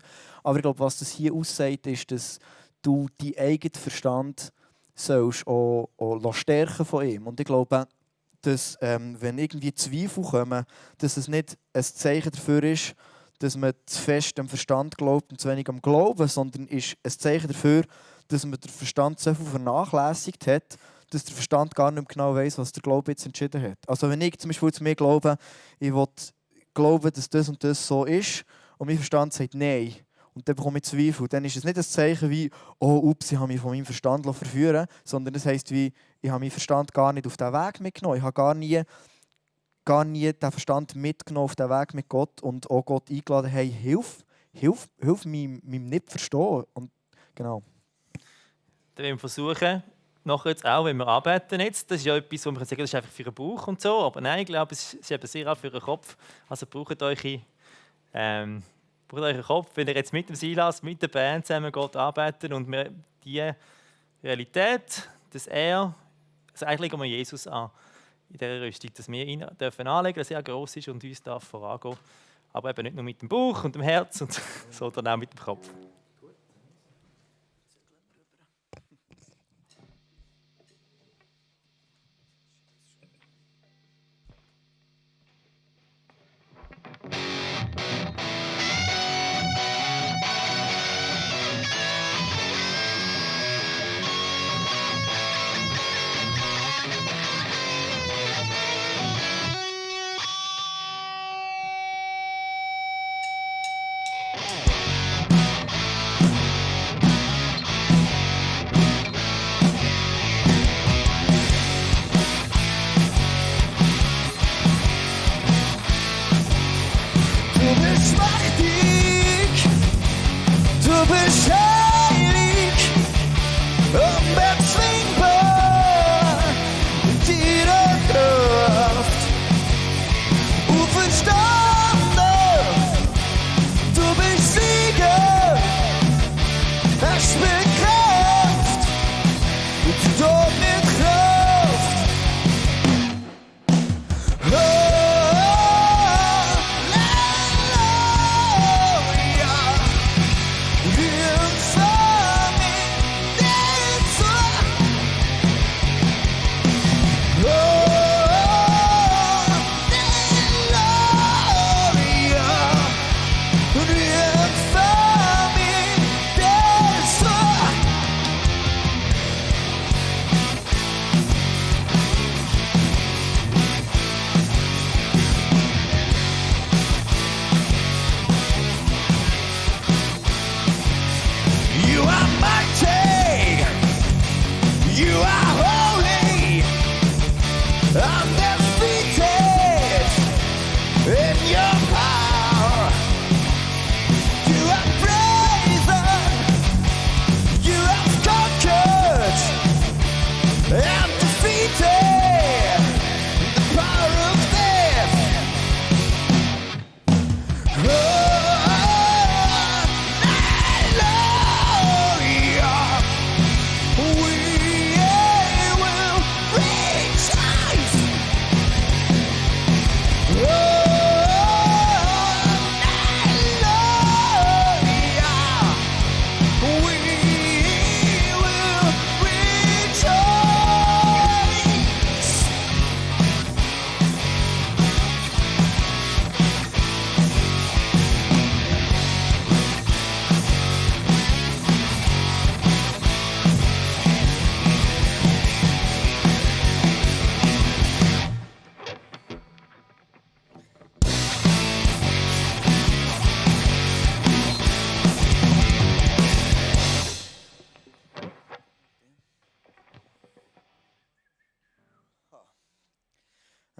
Aber ich glaube, was das hier aussagt, ist, dass du deinen eigenen Verstand sollst auch stärken von ihm. Und ich glaube, dass wenn irgendwie Zweifel kommen, dass es nicht ein Zeichen dafür ist, dass man zu fest am Verstand glaubt und zu wenig am Glauben, sondern ist ein Zeichen dafür, dass man den Verstand so viel vernachlässigt hat, dass der Verstand gar nicht mehr genau weiss, was der Glaube jetzt entschieden hat. Also wenn ich zum Beispiel zu mir glaube, ich will glauben, dass das und das so ist, und mein Verstand sagt Nein, und dann bekomme ich Zweifel, dann ist es nicht ein Zeichen wie, oh ups, ich habe mich von meinem Verstand verführen, sondern es heisst wie, ich habe meinen Verstand gar nicht auf diesen Weg mitgenommen. Ich habe gar nie den Verstand mitgenommen auf den Weg mit Gott und auch Gott eingeladen, hey, hilf meinem nicht verstehen. Und genau. Dann wollen wir versuchen, nachher jetzt auch, wenn wir arbeiten jetzt, das ist ja etwas, wo man sagen kann, das ist einfach für den Bauch und so, aber nein, ich glaube, es ist eben sehr auch für den Kopf. Also braucht euch einen Kopf, wenn ihr jetzt mit dem Silas, mit der Band zusammen geht arbeiten und wir die Realität, dass also eigentlich legen wir Jesus an in dieser Rüstung, dass wir ihn dürfen anlegen, dass er gross ist und uns darf vorangehen. Aber eben nicht nur mit dem Bauch und dem Herz, sondern auch mit dem Kopf.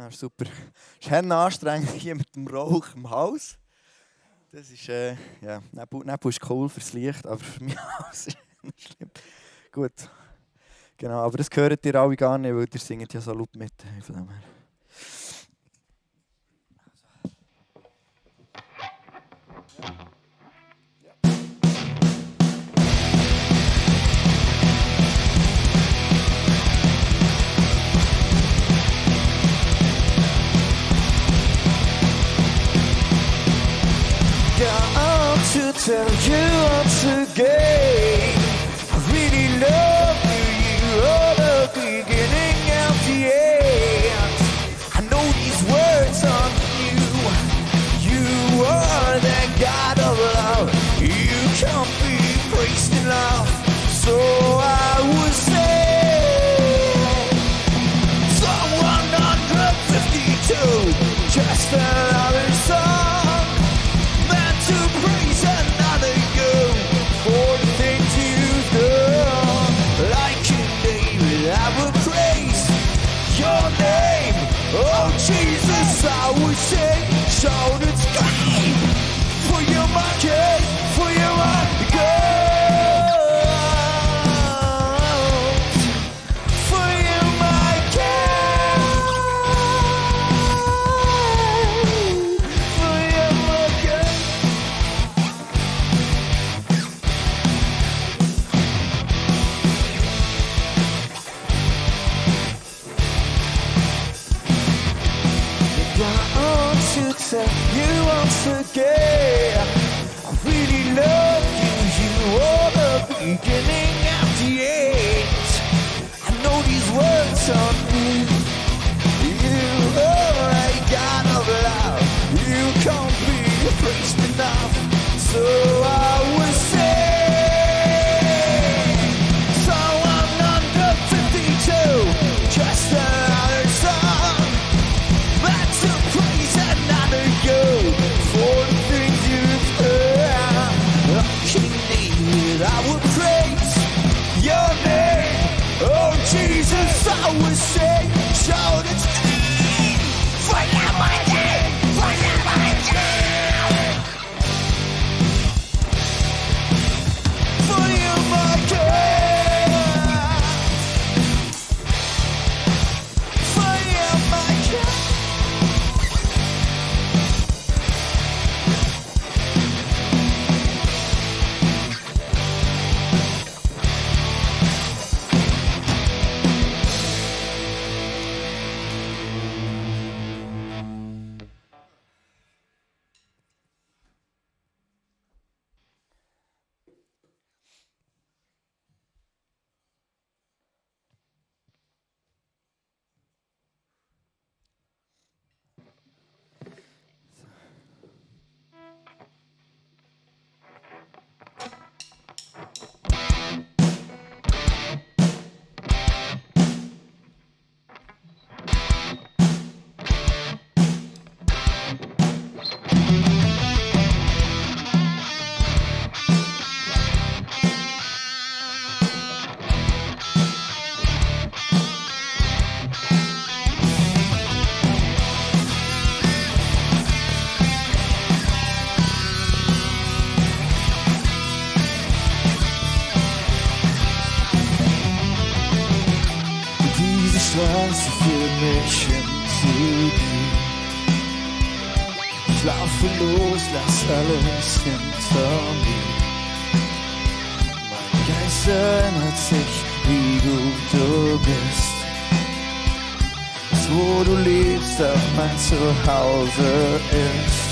Ja, super. Es ist anstrengend hier mit dem Rauch im Haus. Das ist, ja, Nebel ist cool fürs Licht, aber für mich Haus ist nicht schlimm. Gut. Genau, aber das hört ihr alle gar nicht, weil ihr singt ja so laut mit. Von dem her. To tell you once again, I really love you, all the beginning and the end. I know these words on you, you are the God of love, you can't be praised enough, so I would say, Psalm 152, just another song. Oh Jesus, I would say, shout it's great for your market, for your market, for your market, for your market. Tell you once again, I really love you, you are the beginning and the end. I know these words on you, you are a God of love, you can't be praised enough, so I would say, Psalm 152, just another song, that's a praise another you for the things you've done. King David, I would praise your name. Oh Jesus, I would say, shout it for your mighty, for your mighty, for your mighty. Straße führt mich hin zu dir. Ich laufe los, lass alles hinter mir. Mein Geist erinnert sich, wie gut du bist. Das, wo du lebst, auch mein Zuhause ist.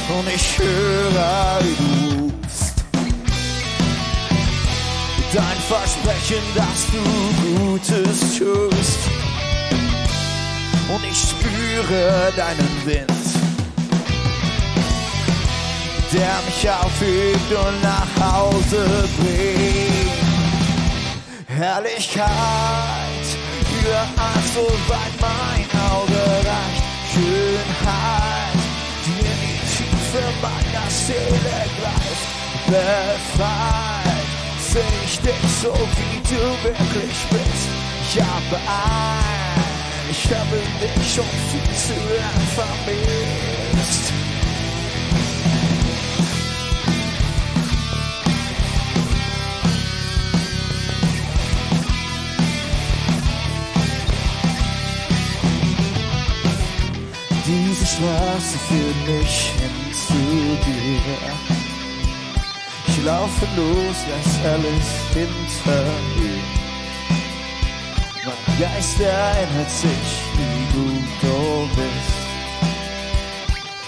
Und ich höre, wie du rufst. Dein Versprechen, dass du Gutes tust. Und ich spüre deinen Wind, der mich aufhebt und nach Hause bringt. Herrlichkeit, überall so weit mein Auge reicht. Schönheit, die in die Tiefe meiner Seele greift. Befreit seh ich dich so, wie du wirklich bist. Ich habe Ich habe dich schon viel zu lang vermisst. Diese Straße führt mich hin zu dir. Ich laufe los, lass alles hinter mir. Mein Geist erinnert sich, wie gut du bist.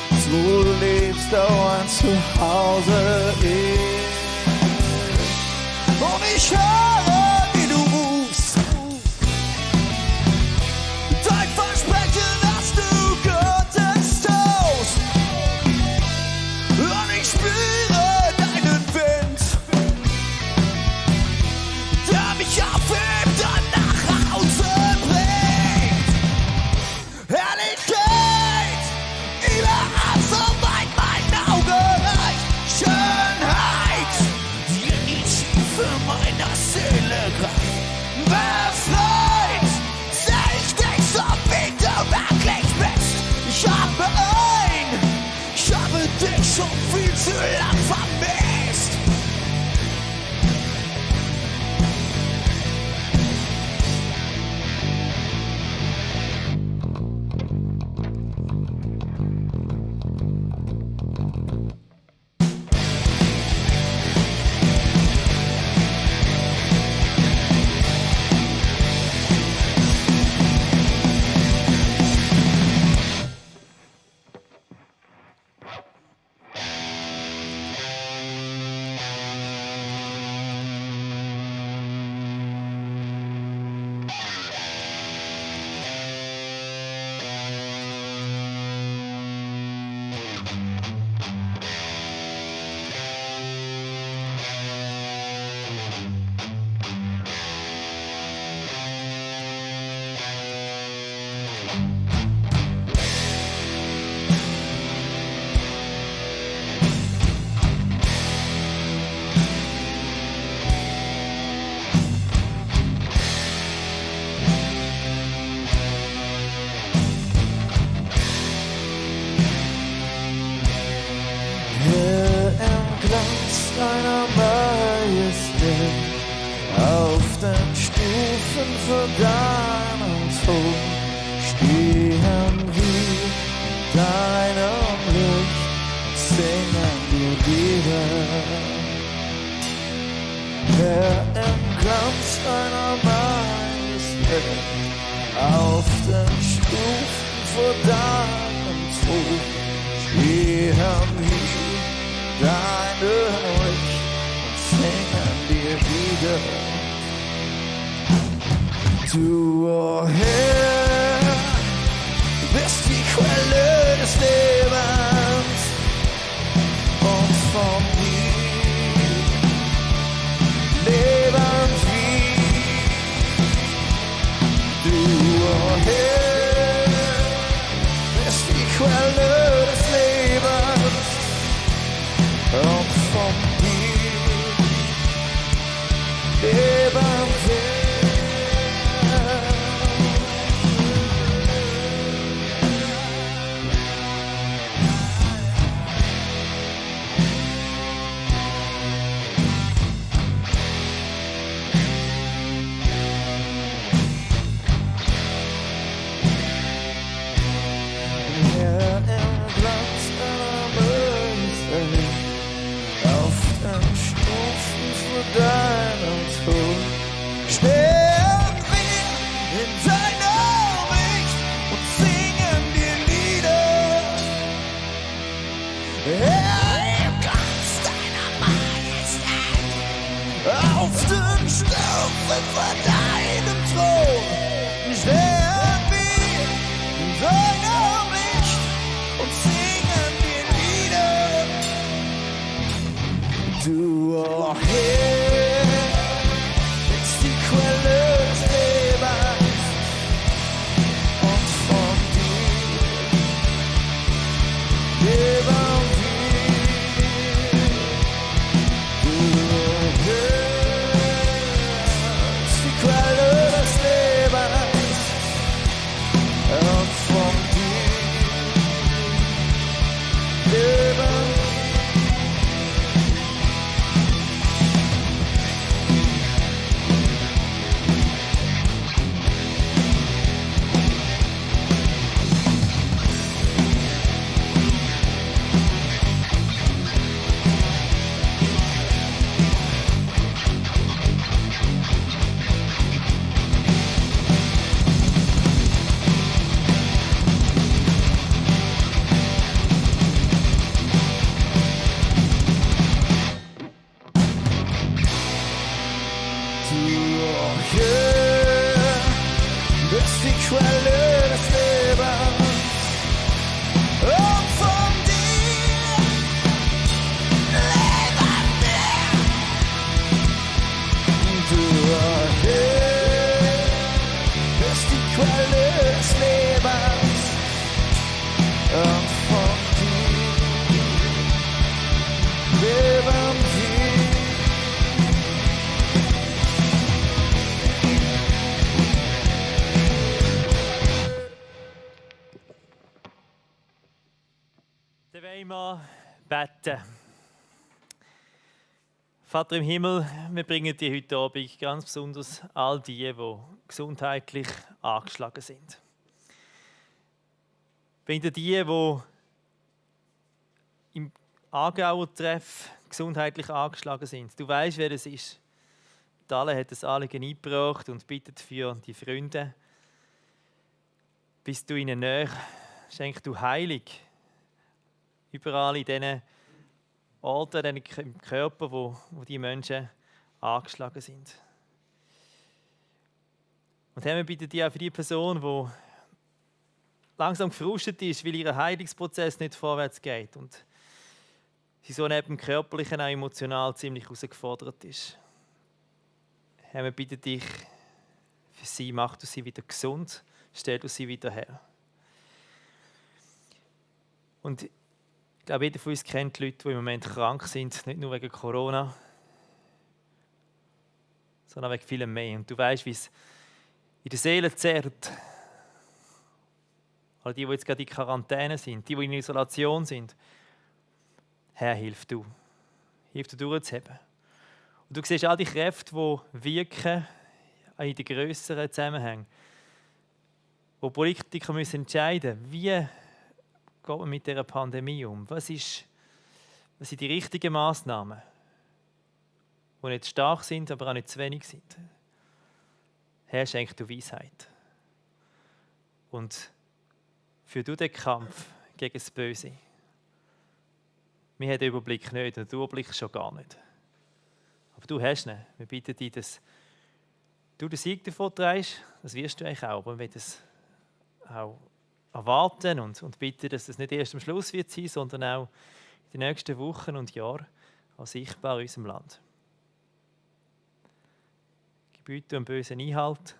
Das, wo du lebst, dauernd zu Hause ist. Und ich höre, wie du rufst. Dein Versprechen, dass du Gottes tust. Und ich spüre deinen Wind, der mich aufhebt und nach Hause bringt. Herrlichkeit, überall so weit mein Auge reicht. Schönheit, die in die Tiefe meiner Seele reicht. Befreit, seh ich dich so, wie du wirklich bist. Ich habe dich schon viel zu lang vermisst. Deiner Majestät auf den Stufen vor deinem Thron stehen wir in deinem Licht, singen dir Lieder. Herr, im Glanz deiner Majestät auf den Stufen vor deinem Thron stehen wir deine Licht und singen dir wieder. Du, oh Herr, bist die Quelle des Lebens und von dir leben wir. Du, oh Herr, bist die Quelle des Lebens und von dir leben wir. Herr, im Glanz deiner Majestät auf den Stufen vor deinem Thron stehen wir in deiner Licht und singen dir Lieder. Herr, im Glanz deiner Majestät auf den Stufen vor deinem Thron stehen wir in deiner Licht und singen dir Lieder. Du, oh Herr, bist die Quelle des Lebens und von dir leben wir. Du, oh Herr, bist die Quelle des Lebens Dann wollen wir beten. Vater im Himmel, wir bringen dir heute Abend ganz besonders all die gesundheitlich angeschlagen sind. Wir bringen die im Aargauer Treff gesundheitlich angeschlagen sind. Du weißt, wer es ist. Dalle hat das Anliegen eingebracht und bittet für die Freunde. Bist du ihnen näher, schenk du Heilung. Überall in diesen Orten, in den Körper, wo die Menschen angeschlagen sind. Und Herr, wir bitten dich auch für die Person, die langsam gefrustet ist, weil ihr Heilungsprozess nicht vorwärts geht und sie so neben dem Körperlichen auch emotional ziemlich herausgefordert ist. Herr, wir bitten dich für sie, mach du sie wieder gesund, stell du sie wieder her. Und ich glaube, jeder von uns kennt Leute, die im Moment krank sind, nicht nur wegen Corona, sondern wegen vielem mehr. Und du weißt, wie es in der Seele zerrt. All die jetzt gerade in Quarantäne sind, die in Isolation sind. Herr, hilf du. Hilf du durchzuheben. Und du siehst all die Kräfte, die wirken in den grösseren Zusammenhängen. Wo Politiker müssen entscheiden müssen, wie geht man mit dieser Pandemie um? Was sind die richtigen Massnahmen, die nicht stark sind, aber auch nicht zu wenig sind? Herr, schenk du Weisheit. Und führ du den Kampf gegen das Böse. Wir haben den Überblick nicht und du überblickst schon gar nicht. Aber du hast ihn. Wir bitten dich, dass du den Sieg davon trägst. Das wirst du eigentlich auch. Aber wir wollen das auch erwarten und bitten, dass das nicht erst am Schluss wird sein, sondern auch in den nächsten Wochen und Jahren auch sichtbar in unserem Land. Gebiete dem Bösen Einhalt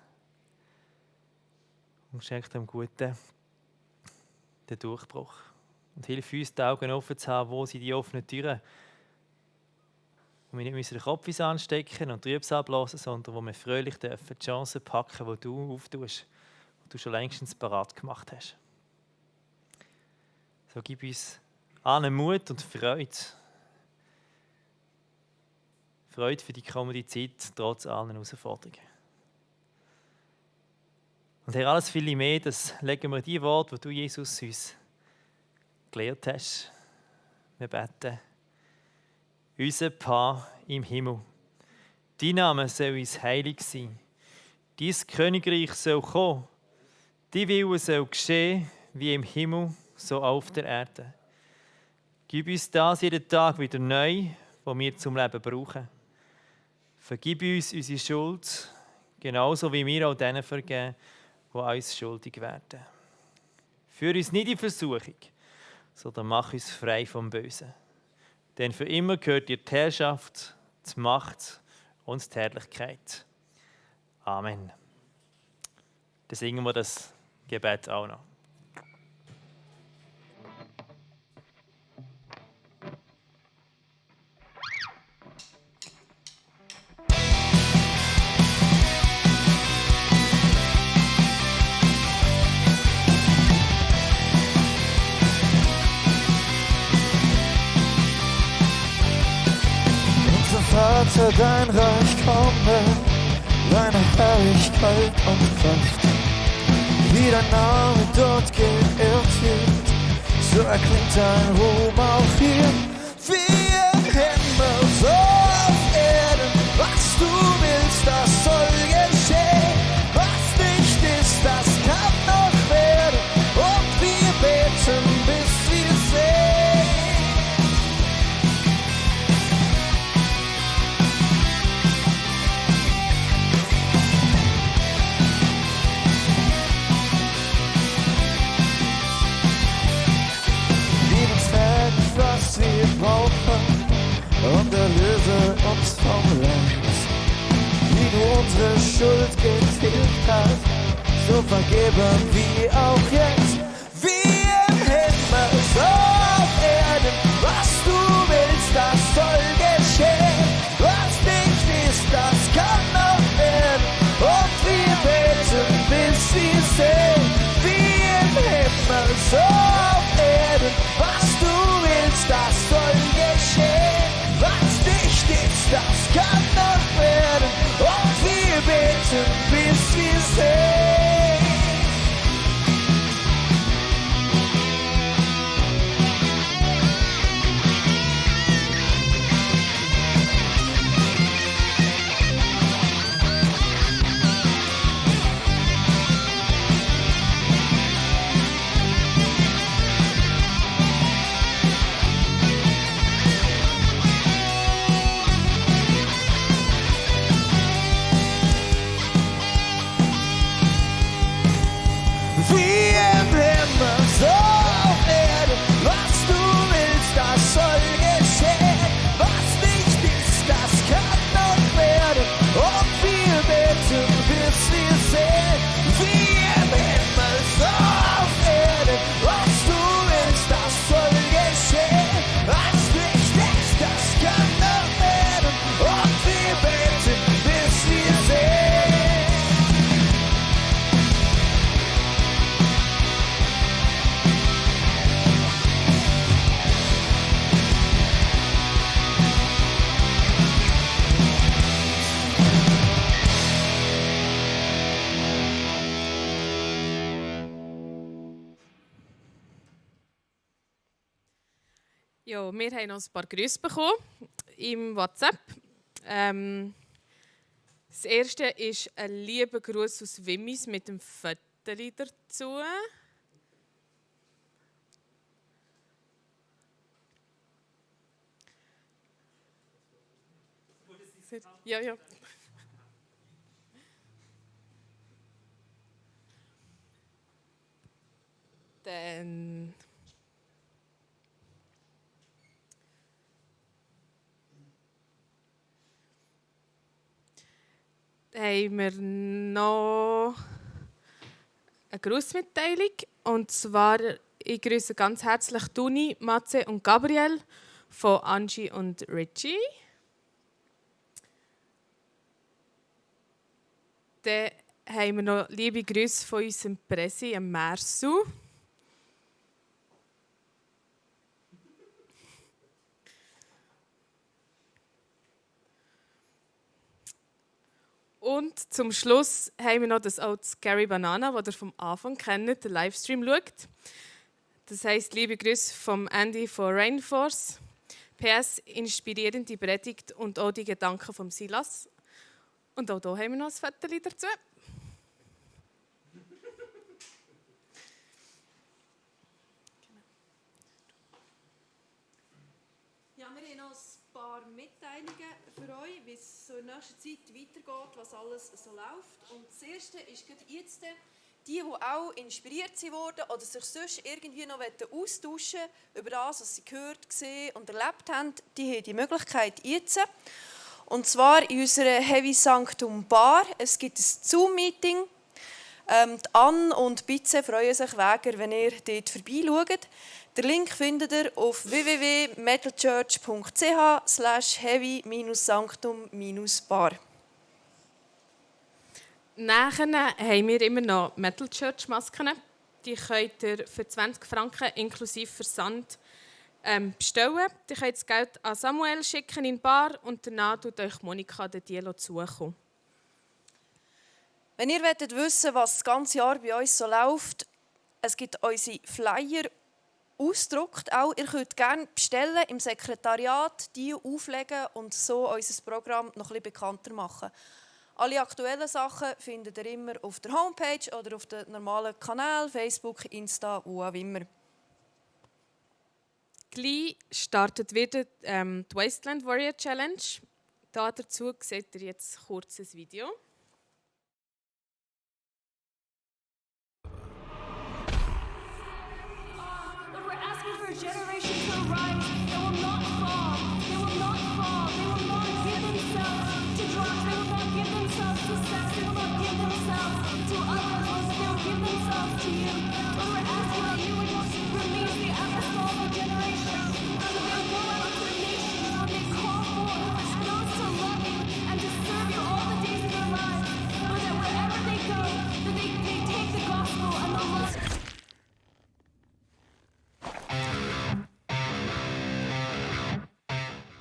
und schenkt dem Guten den Durchbruch. Und hilf uns, die Augen offen zu haben, wo sind die offenen Türen, wo wir nicht den Kopf anstecken und Trübsal blasen, sondern wo wir fröhlich die Chancen packen, die du auftust, die du schon längstens parat gemacht hast. So gib uns allen Mut und Freude. Freude für die kommende Zeit, trotz allen Herausforderungen. Und Herr, alles viel mehr, das legen wir in die Worte, die du, Jesus, uns gelehrt hast. Wir beten. Unser Paar im Himmel. Dein Name soll uns heilig sein. Dein Königreich soll kommen. Dein Wille soll geschehen, wie im Himmel, so auf der Erde. Gib uns das jeden Tag wieder neu, was wir zum Leben brauchen. Vergib uns unsere Schuld, genauso wie wir auch denen vergeben, die uns schuldig werden. Führ uns nicht in Versuchung, sondern mach uns frei vom Bösen. Denn für immer gehört dir die Herrschaft, die Macht und die Herrlichkeit. Amen. Dann singen wir das Gebet auch noch. Vater, dein Reich komme, deine Herrlichkeit und Kraft. Wie dein Name dort geehrt wird, so erklingt dein Ruhm auch hier. Wie im Himmel, so auf Erden, was du willst, das soll geschehen. Was nicht ist, das kann noch werden, und wir beten, bis wir sehen. Was wir brauchen, und erlöse uns vom Leid. Wie du unsere Schuld getilgt hast, so vergeben wie auch jetzt. Wie im Himmel, so auf Erden, was du willst, das soll geschehen. Was nicht ist, das kann noch werden, und wir beten, bis wir sehen. Wie im Himmel, so auf Erden, was du Ja, wir haben noch ein paar Grüße bekommen im WhatsApp. Das erste ist ein lieber Gruß aus Wimmis mit dem Foto dazu. Ja, ja. Dann haben wir noch eine Grußmitteilung. Und zwar, ich grüße ganz herzlich Tuni, Matze und Gabriel von Angie und Richie. Dann haben wir noch liebe Grüße von unserem Presi, Mersu. Und zum Schluss haben wir noch das Old Scary Banana, das ihr vom Anfang kennt, den Livestream schaut. Das heisst, liebe Grüße vom Andy von Rainforce. PS, inspirierende Predigt und auch die Gedanken von Silas. Und auch hier haben wir noch ein Foto dazu. Ja, wir haben noch ein paar Mitteilungen für euch, wie es so in nächster Zeit weitergeht, was alles so läuft. Und das Erste ist gerade jetzt, die auch inspiriert wurden oder sich sonst irgendwie noch austauschen über das, was sie gehört, gesehen und erlebt haben, die haben die Möglichkeit jetzt. Und zwar in unserer Heavy Sanctum Bar. Es gibt ein Zoom-Meeting. Anne und Bitze freuen sich wegen, wenn ihr dort vorbeischaut. Den Link findet ihr auf www.metalchurch.ch/heavy-sanctum-bar. Nachher haben wir immer noch Metal Church Masken. Die könnt ihr für 20 Franken inklusive Versand bestellen. Ihr könnt das Geld an Samuel schicken in die Bar und danach tut euch Monika den Dielo zukommen. Wenn ihr wissen wollt, was das ganze Jahr bei uns so läuft, es gibt unsere Flyer ausgedruckt. Auch ihr könnt gerne bestellen im Sekretariat, die auflegen und so unser Programm noch ein bisschen bekannter machen. Alle aktuellen Sachen findet ihr immer auf der Homepage oder auf den normalen Kanälen, Facebook, Insta, wo auch immer. Gleich startet wieder die Wasteland Warrior Challenge. Dazu seht ihr jetzt ein kurzes Video.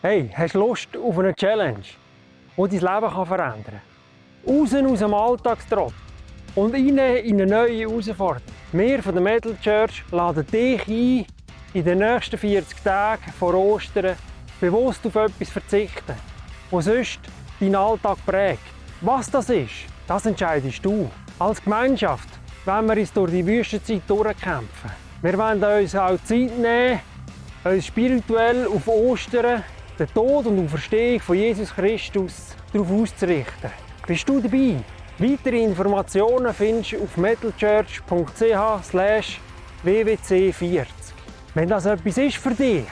Hey, hast du Lust auf eine Challenge, die dein Leben verändern kann? Raus aus dem Alltagstrott und rein in eine neue Herausforderung. Wir von der Metal Church laden dich ein, in den nächsten 40 Tagen vor Ostern bewusst auf etwas zu verzichten, das sonst deinen Alltag prägt. Was das ist, das entscheidest du. Als Gemeinschaft wollen wir uns durch die Wüstenzeit durchkämpfen. Wir wollen uns auch Zeit nehmen, uns spirituell auf Ostern, den Tod und Auferstehung von Jesus Christus darauf auszurichten. Bist du dabei? Weitere Informationen findest du auf metalchurch.ch/wwc40. Wenn das etwas ist für dich,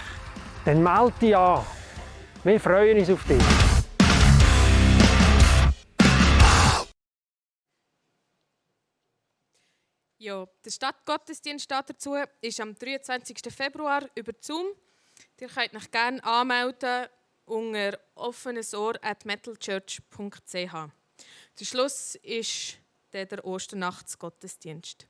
dann melde dich an. Wir freuen uns auf dich. Ja, der Stadtgottesdienst dazu ist am 23. Februar über Zoom. Ihr könnt euch gerne anmelden unter offenesohr@metalchurch.ch. Der Schluss ist der Osternachtsgottesdienst.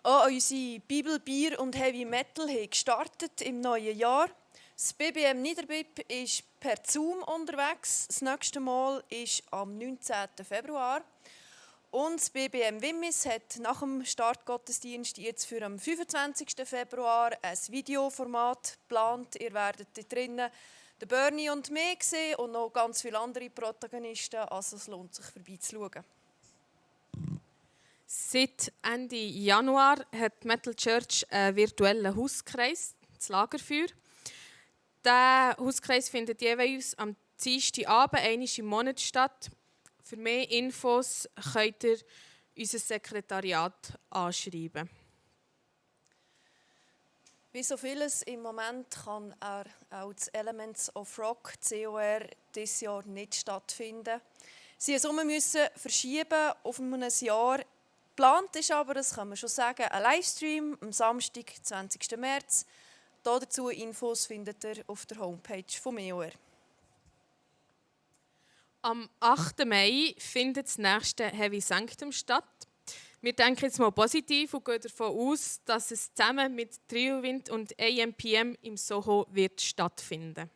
Auch unsere Bibel, Bier und Heavy Metal haben gestartet im neuen Jahr. Das BBM Niederbib ist per Zoom unterwegs. Das nächste Mal ist am 19. Februar. Und das BBM Wimmis hat nach dem Startgottesdienst jetzt für am 25. Februar ein Videoformat geplant. Ihr werdet dort drinnen den Bernie und mich sehen und noch ganz viele andere Protagonisten. Also es lohnt sich, vorbeizuschauen. Seit Ende Januar hat die Metal Church einen virtuellen Hauskreis, das Lagerfeuer. Dieser Hauskreis findet jeweils am Dienstagabend einmal im Monat statt. Für mehr Infos könnt ihr unser Sekretariat anschreiben. Wie so vieles im Moment kann auch das Elements of Rock, COR, dieses Jahr nicht stattfinden. Sie mussten verschieben auf ein Jahr. Geplant ist aber, das kann man schon sagen, ein Livestream am Samstag, 20. März. Dazu Infos findet ihr auf der Homepage von MEOR. Am 8. Mai findet das nächste Heavy Sanctum statt. Wir denken jetzt mal positiv und gehen davon aus, dass es zusammen mit Triowind und AMPM im Soho wird stattfinden.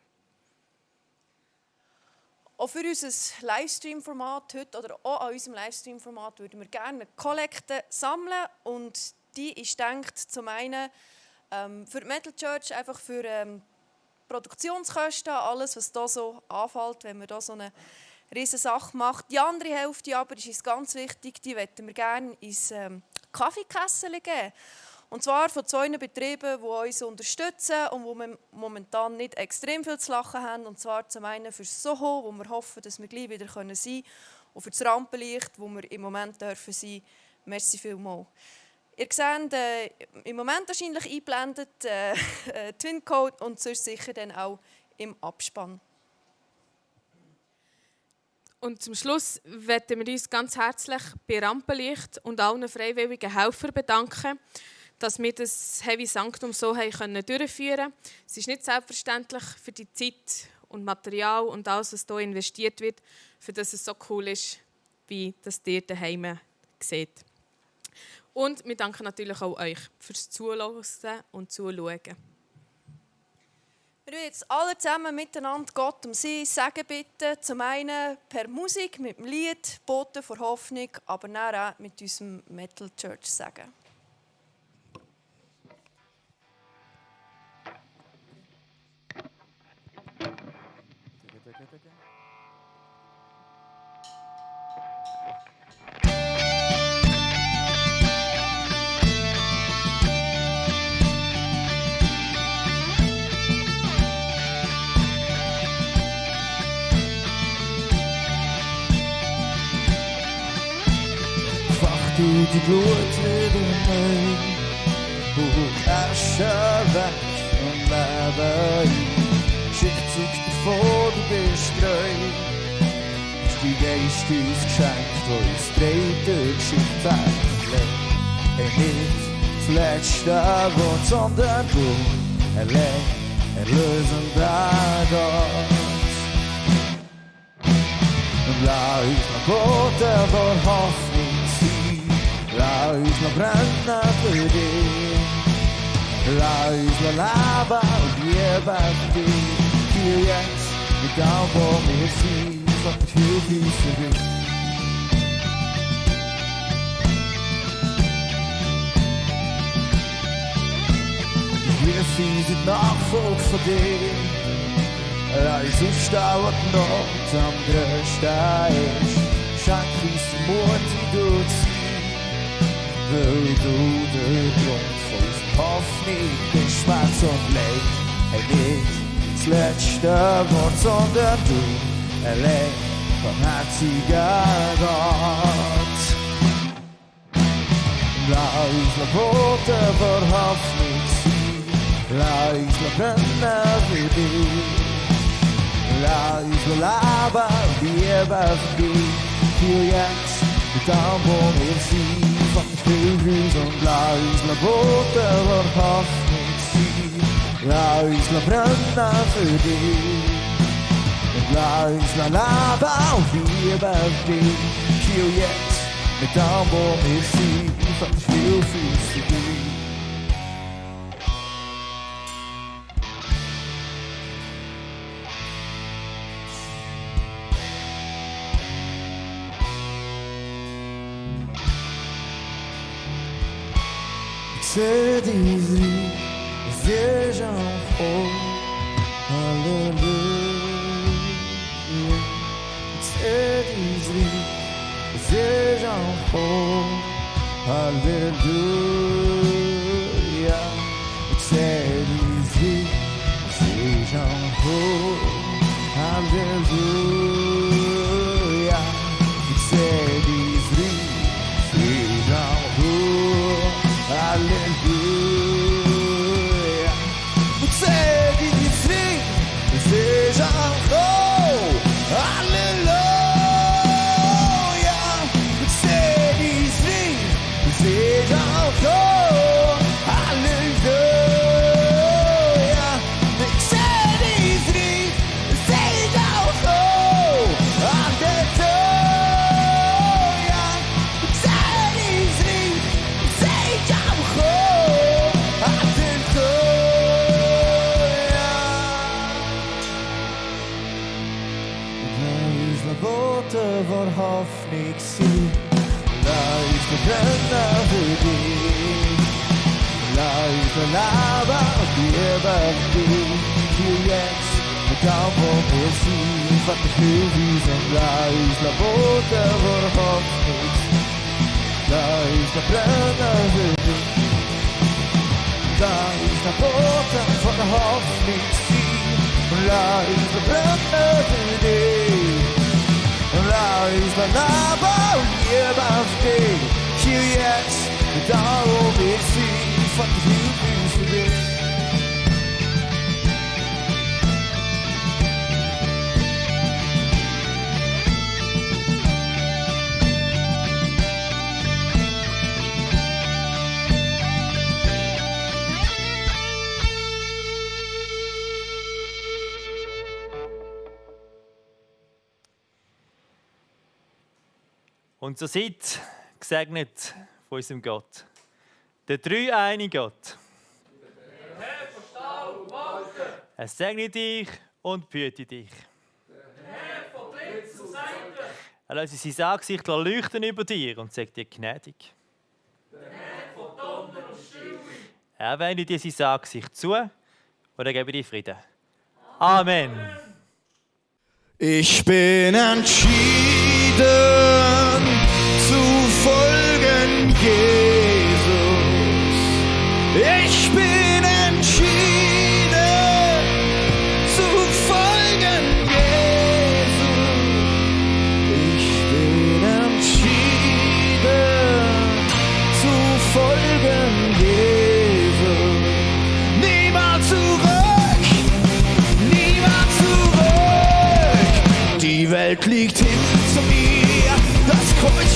Auch für unser Livestream-Format heute, oder auch an unserem Livestream-Format, würden wir gerne eine Kollekte sammeln. Und die ist gedacht, zum einen für die Metal Church, einfach für Produktionskosten, alles, was da so anfällt, wenn man da so eine riesige Sache macht. Die andere Hälfte aber ist uns ganz wichtig, die möchten wir gerne ins Kaffeekessel geben. Und zwar von 2 Betrieben, die uns unterstützen und wo wir momentan nicht extrem viel zu lachen haben. Und zwar zum einen für das Soho, wo wir hoffen, dass wir gleich wieder sein können. Und für das Rampenlicht, wo wir im Moment sein dürfen. Merci vielmals. Ihr seht im Moment wahrscheinlich eingeblendet Twin Code und sonst sicher dann auch im Abspann. Und zum Schluss möchten wir uns ganz herzlich bei Rampenlicht und allen freiwilligen Helfern bedanken, dass wir das Heavy Sanctum so durchführen konnten. Es ist nicht selbstverständlich für die Zeit und Material und alles, was hier investiert wird, für das es so cool ist, wie das ihr daheim seht. Und wir danken natürlich auch euch fürs Zuhören und Zuschauen. Wir wollen jetzt alle zusammen miteinander Gott um sie sagen bitten. Zum einen per Musik, mit dem Lied «Boten vor Hoffnung», aber dann auch mit unserem Metal Church sagen. Du die Glut wieder neu, hoch Asche weg und Leben ein. Schick dich davor, du bist treu. Die Geist uns geschenkt, wo uns dreht durch Geschichte weggelegt. Hey, nicht das letzte Wort, sondern du, allein erlösender Gott. Und lass uns noch Boten vor Hoffnung sein. Lass uns noch brennen für dich. Lass uns noch leben und lieben für dich. Hier jetzt, mit allem, wo wir sind, kommt Hilfe uns zurück. Wir sind Nachfolge von dir. Lass uns aufstehen, was die Not am größten ist. Schenk uns den Mut, wie du zu sein. Weil du der Grund von unserer Hoffnung bist, Schmerz und Leid. Hey, nicht das letzte Wort, sondern du, allein, barmherziger Gott. Lass uns noch Boten vor Hoffnung sein. Lass uns noch brennen für dich. Lass uns noch leben und lieben für dich. Hier jetzt, mit allem, wo wir sind. Hilf uns und lass uns noch Boten vor Hoffnung sein. Lass uns noch brennen für dich. Und lass uns noch leben und lieben für dich. Hier jetzt, mit allem, wo wir sind. Hilf uns für dich. c'est désir, c'est Jean-Paul, Alléluia. C'est désir, c'est Jean-Paul, Alléluia. C'est désir, c'est Jean-Paul, Alléluia. C'est désir, c'est Jean-Paul, Alléluia. C'est désir, c'est Jean-Paul, Alléluia. C'est désir, c'est Jean-Paul, Alléluia. C'est désir, c'est Jean-Paul, Alléluia. C'est désir, c'est Jean-Paul, Alléluia. Daar is de bote voor Hoffnix zie. Daar is de brenner voor dich. Daar is de lava die hebben die. Hier jetzt, de kamp op wil zien. Wat de gewies en daar is de bote voor Hoffnix. Daar is de brenner voor dich. Daar is de bote voor Hoffnix zie. Daar is de brenner voor dich. Daar is de lava die hebben die. Hier jetzt, daarom ik zie. Wat de gewies voor dich. Und so seid gesegnet von unserem Gott. Der dreieinige Gott. Er segne dich und behüte dich. Er lässt sein Angesicht leuchten über dir und sagt dir gnädig. Er wendet dir sein Angesicht zu und er gebe dir Frieden. Amen. Ich bin entschieden zu folgen, Jesus. Ich bin entschieden zu folgen, Jesus. Ich bin entschieden zu folgen, Jesus. Niemals zurück, niemals zurück. Die Welt liegt hinter mir, das Kreuz